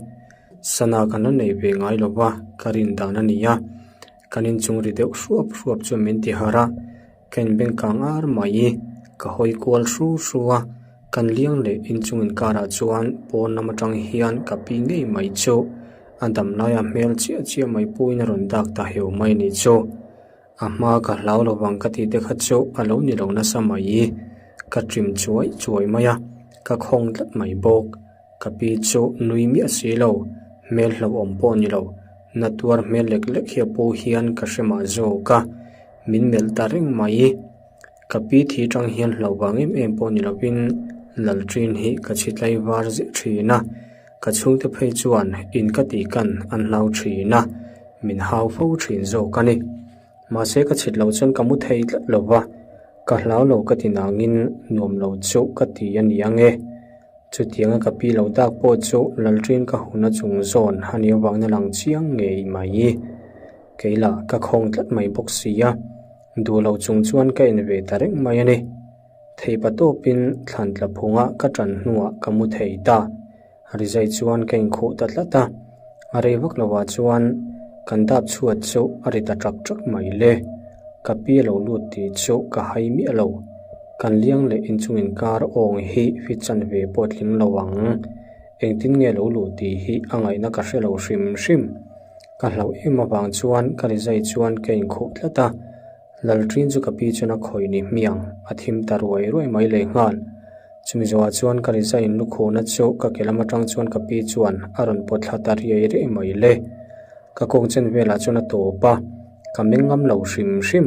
Sana kan la nei ve ngai lo va, ka rin dan a ni a. Kan inchung ri deuh hruap hruap chuan min ti harh a, ka inbeng kang ar mai. Ka hawi kual hru hru a, kan liang leh inchung inkarah chuan pawn lam atang hian ka pi ngei mai chu a dam laia hmel chiah chiah mai puiin a rawn dak ta heu mai ni chu. A hma ka hlau lo vang ka tih te kha chu a lo ni lo nasa mai. Ka ṭim chuai chuai mai a, ka khawng tlat mai bawk. Ka pi chu nui miah si lo, hmel hlauhawm pawh ni lo. Na tuar hmel lek lek hi a pu hian ka hre mah zawk a, min melh ta reng mai. Ka pi thi tang hian hlauh vang em em pawh ni lovin Lalṭin hi ka chhi tlai var ziah ṭhin a, ka chhungte phei chuan in ka tih kan an hlau ṭhin a, min hau fo ṭhin zawk a ni. Mahse ka chhit loh chuan ka mu thei tlat lo va, ka hlau lo ka ti nangin nuam lo chu ka ti a ni ang e. Chutianga ka pi lo dak pawh chu Lalṭin ka huna chung zawn a nih avangin a lang chiang ngei mai. Kei lah ka khawng tlat mai bawk si a. Duh lo chung chuan ka en ve ta reng mai a ni. Theipa tawpin thlan tla phunga ka ṭan hnuah ka mu thei ta. Rizai chuan ka inkhuh ta tlat a, a rei vak lovah chuan kan dap chhuat chu a ri ta ṭak ṭak mai le. Ka pi a lo lut tih chu ka hai miah lo. Kan liang leh inchung inkar awng hi fit chan ve pawh tling lo ang. Engtin nge lo luh tih hi a ngaihna ka hre lo hrim hrim. Ka hlauh em avang chuan ka rizai chuan ka inkhuh tlat a, Lalṭin chu ka pi chuan a khawih ni hmiang, a thim ta ruai ruai mai leh nghal. Chumi zawhah chuan ka rizai in lukhuhna chu ka ke lam atang chuan ka pi chuan a rawn pawt thla ta riai riai mai le. Ka kawng chen velah chuan a tawp a, ka meng ngam lo hrim hrim.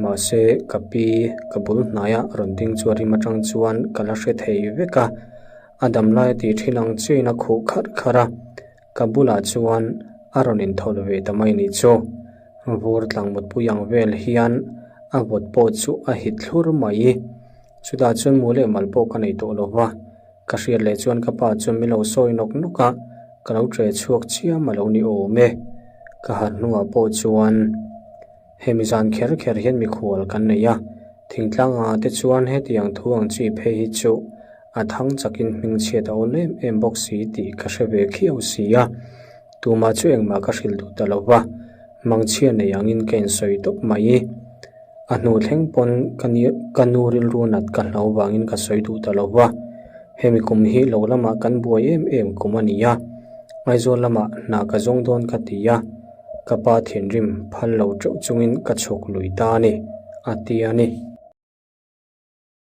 Mahse, ka pi ka bul hnaia rawn ding chu a rim atang chuan ka la hre thei vek a, a damlai a tih thin ang chiahin a khuh kharh kharh a. Ka bulah chuan a rawn inthawlh ve ta mai nih chu. Vur tlang mutpui ang vel hian a vawt pawh chu a hit thlur mai. Chutah chuan mu leh mal pawh ka nei tawh lo va. Ka hriat leh chuan ka pa chuan min lo sawi nawk nawk a, ka lo ṭe chhuak chiam a lo ni awm e. Ka harh hnuah pawh chuan hemi zan kher kher hian mikhual kan nei a, thingtlang ah te chuan hetiang thu ang chi phei hi chu A thang chakin hmingchhiat a awl em em bawk si tih ka hre ve khiau si a, tumah chu engmah ka hrilh duh ta lo va, mangchhia nei angin ka insawi tawp mai. A hnu thleng pawn ka ni ka nu rilru nat ka hlau vangin ka sawi duh ta lo va, hemi kum hi lo lamah kan buai em em kum a ni a, Aizawl lamah hna ka zawng dawn ka ti a, ka pa thinrim phal lo teuh chungin ka chhuk lui ta a ni, a ti a ni.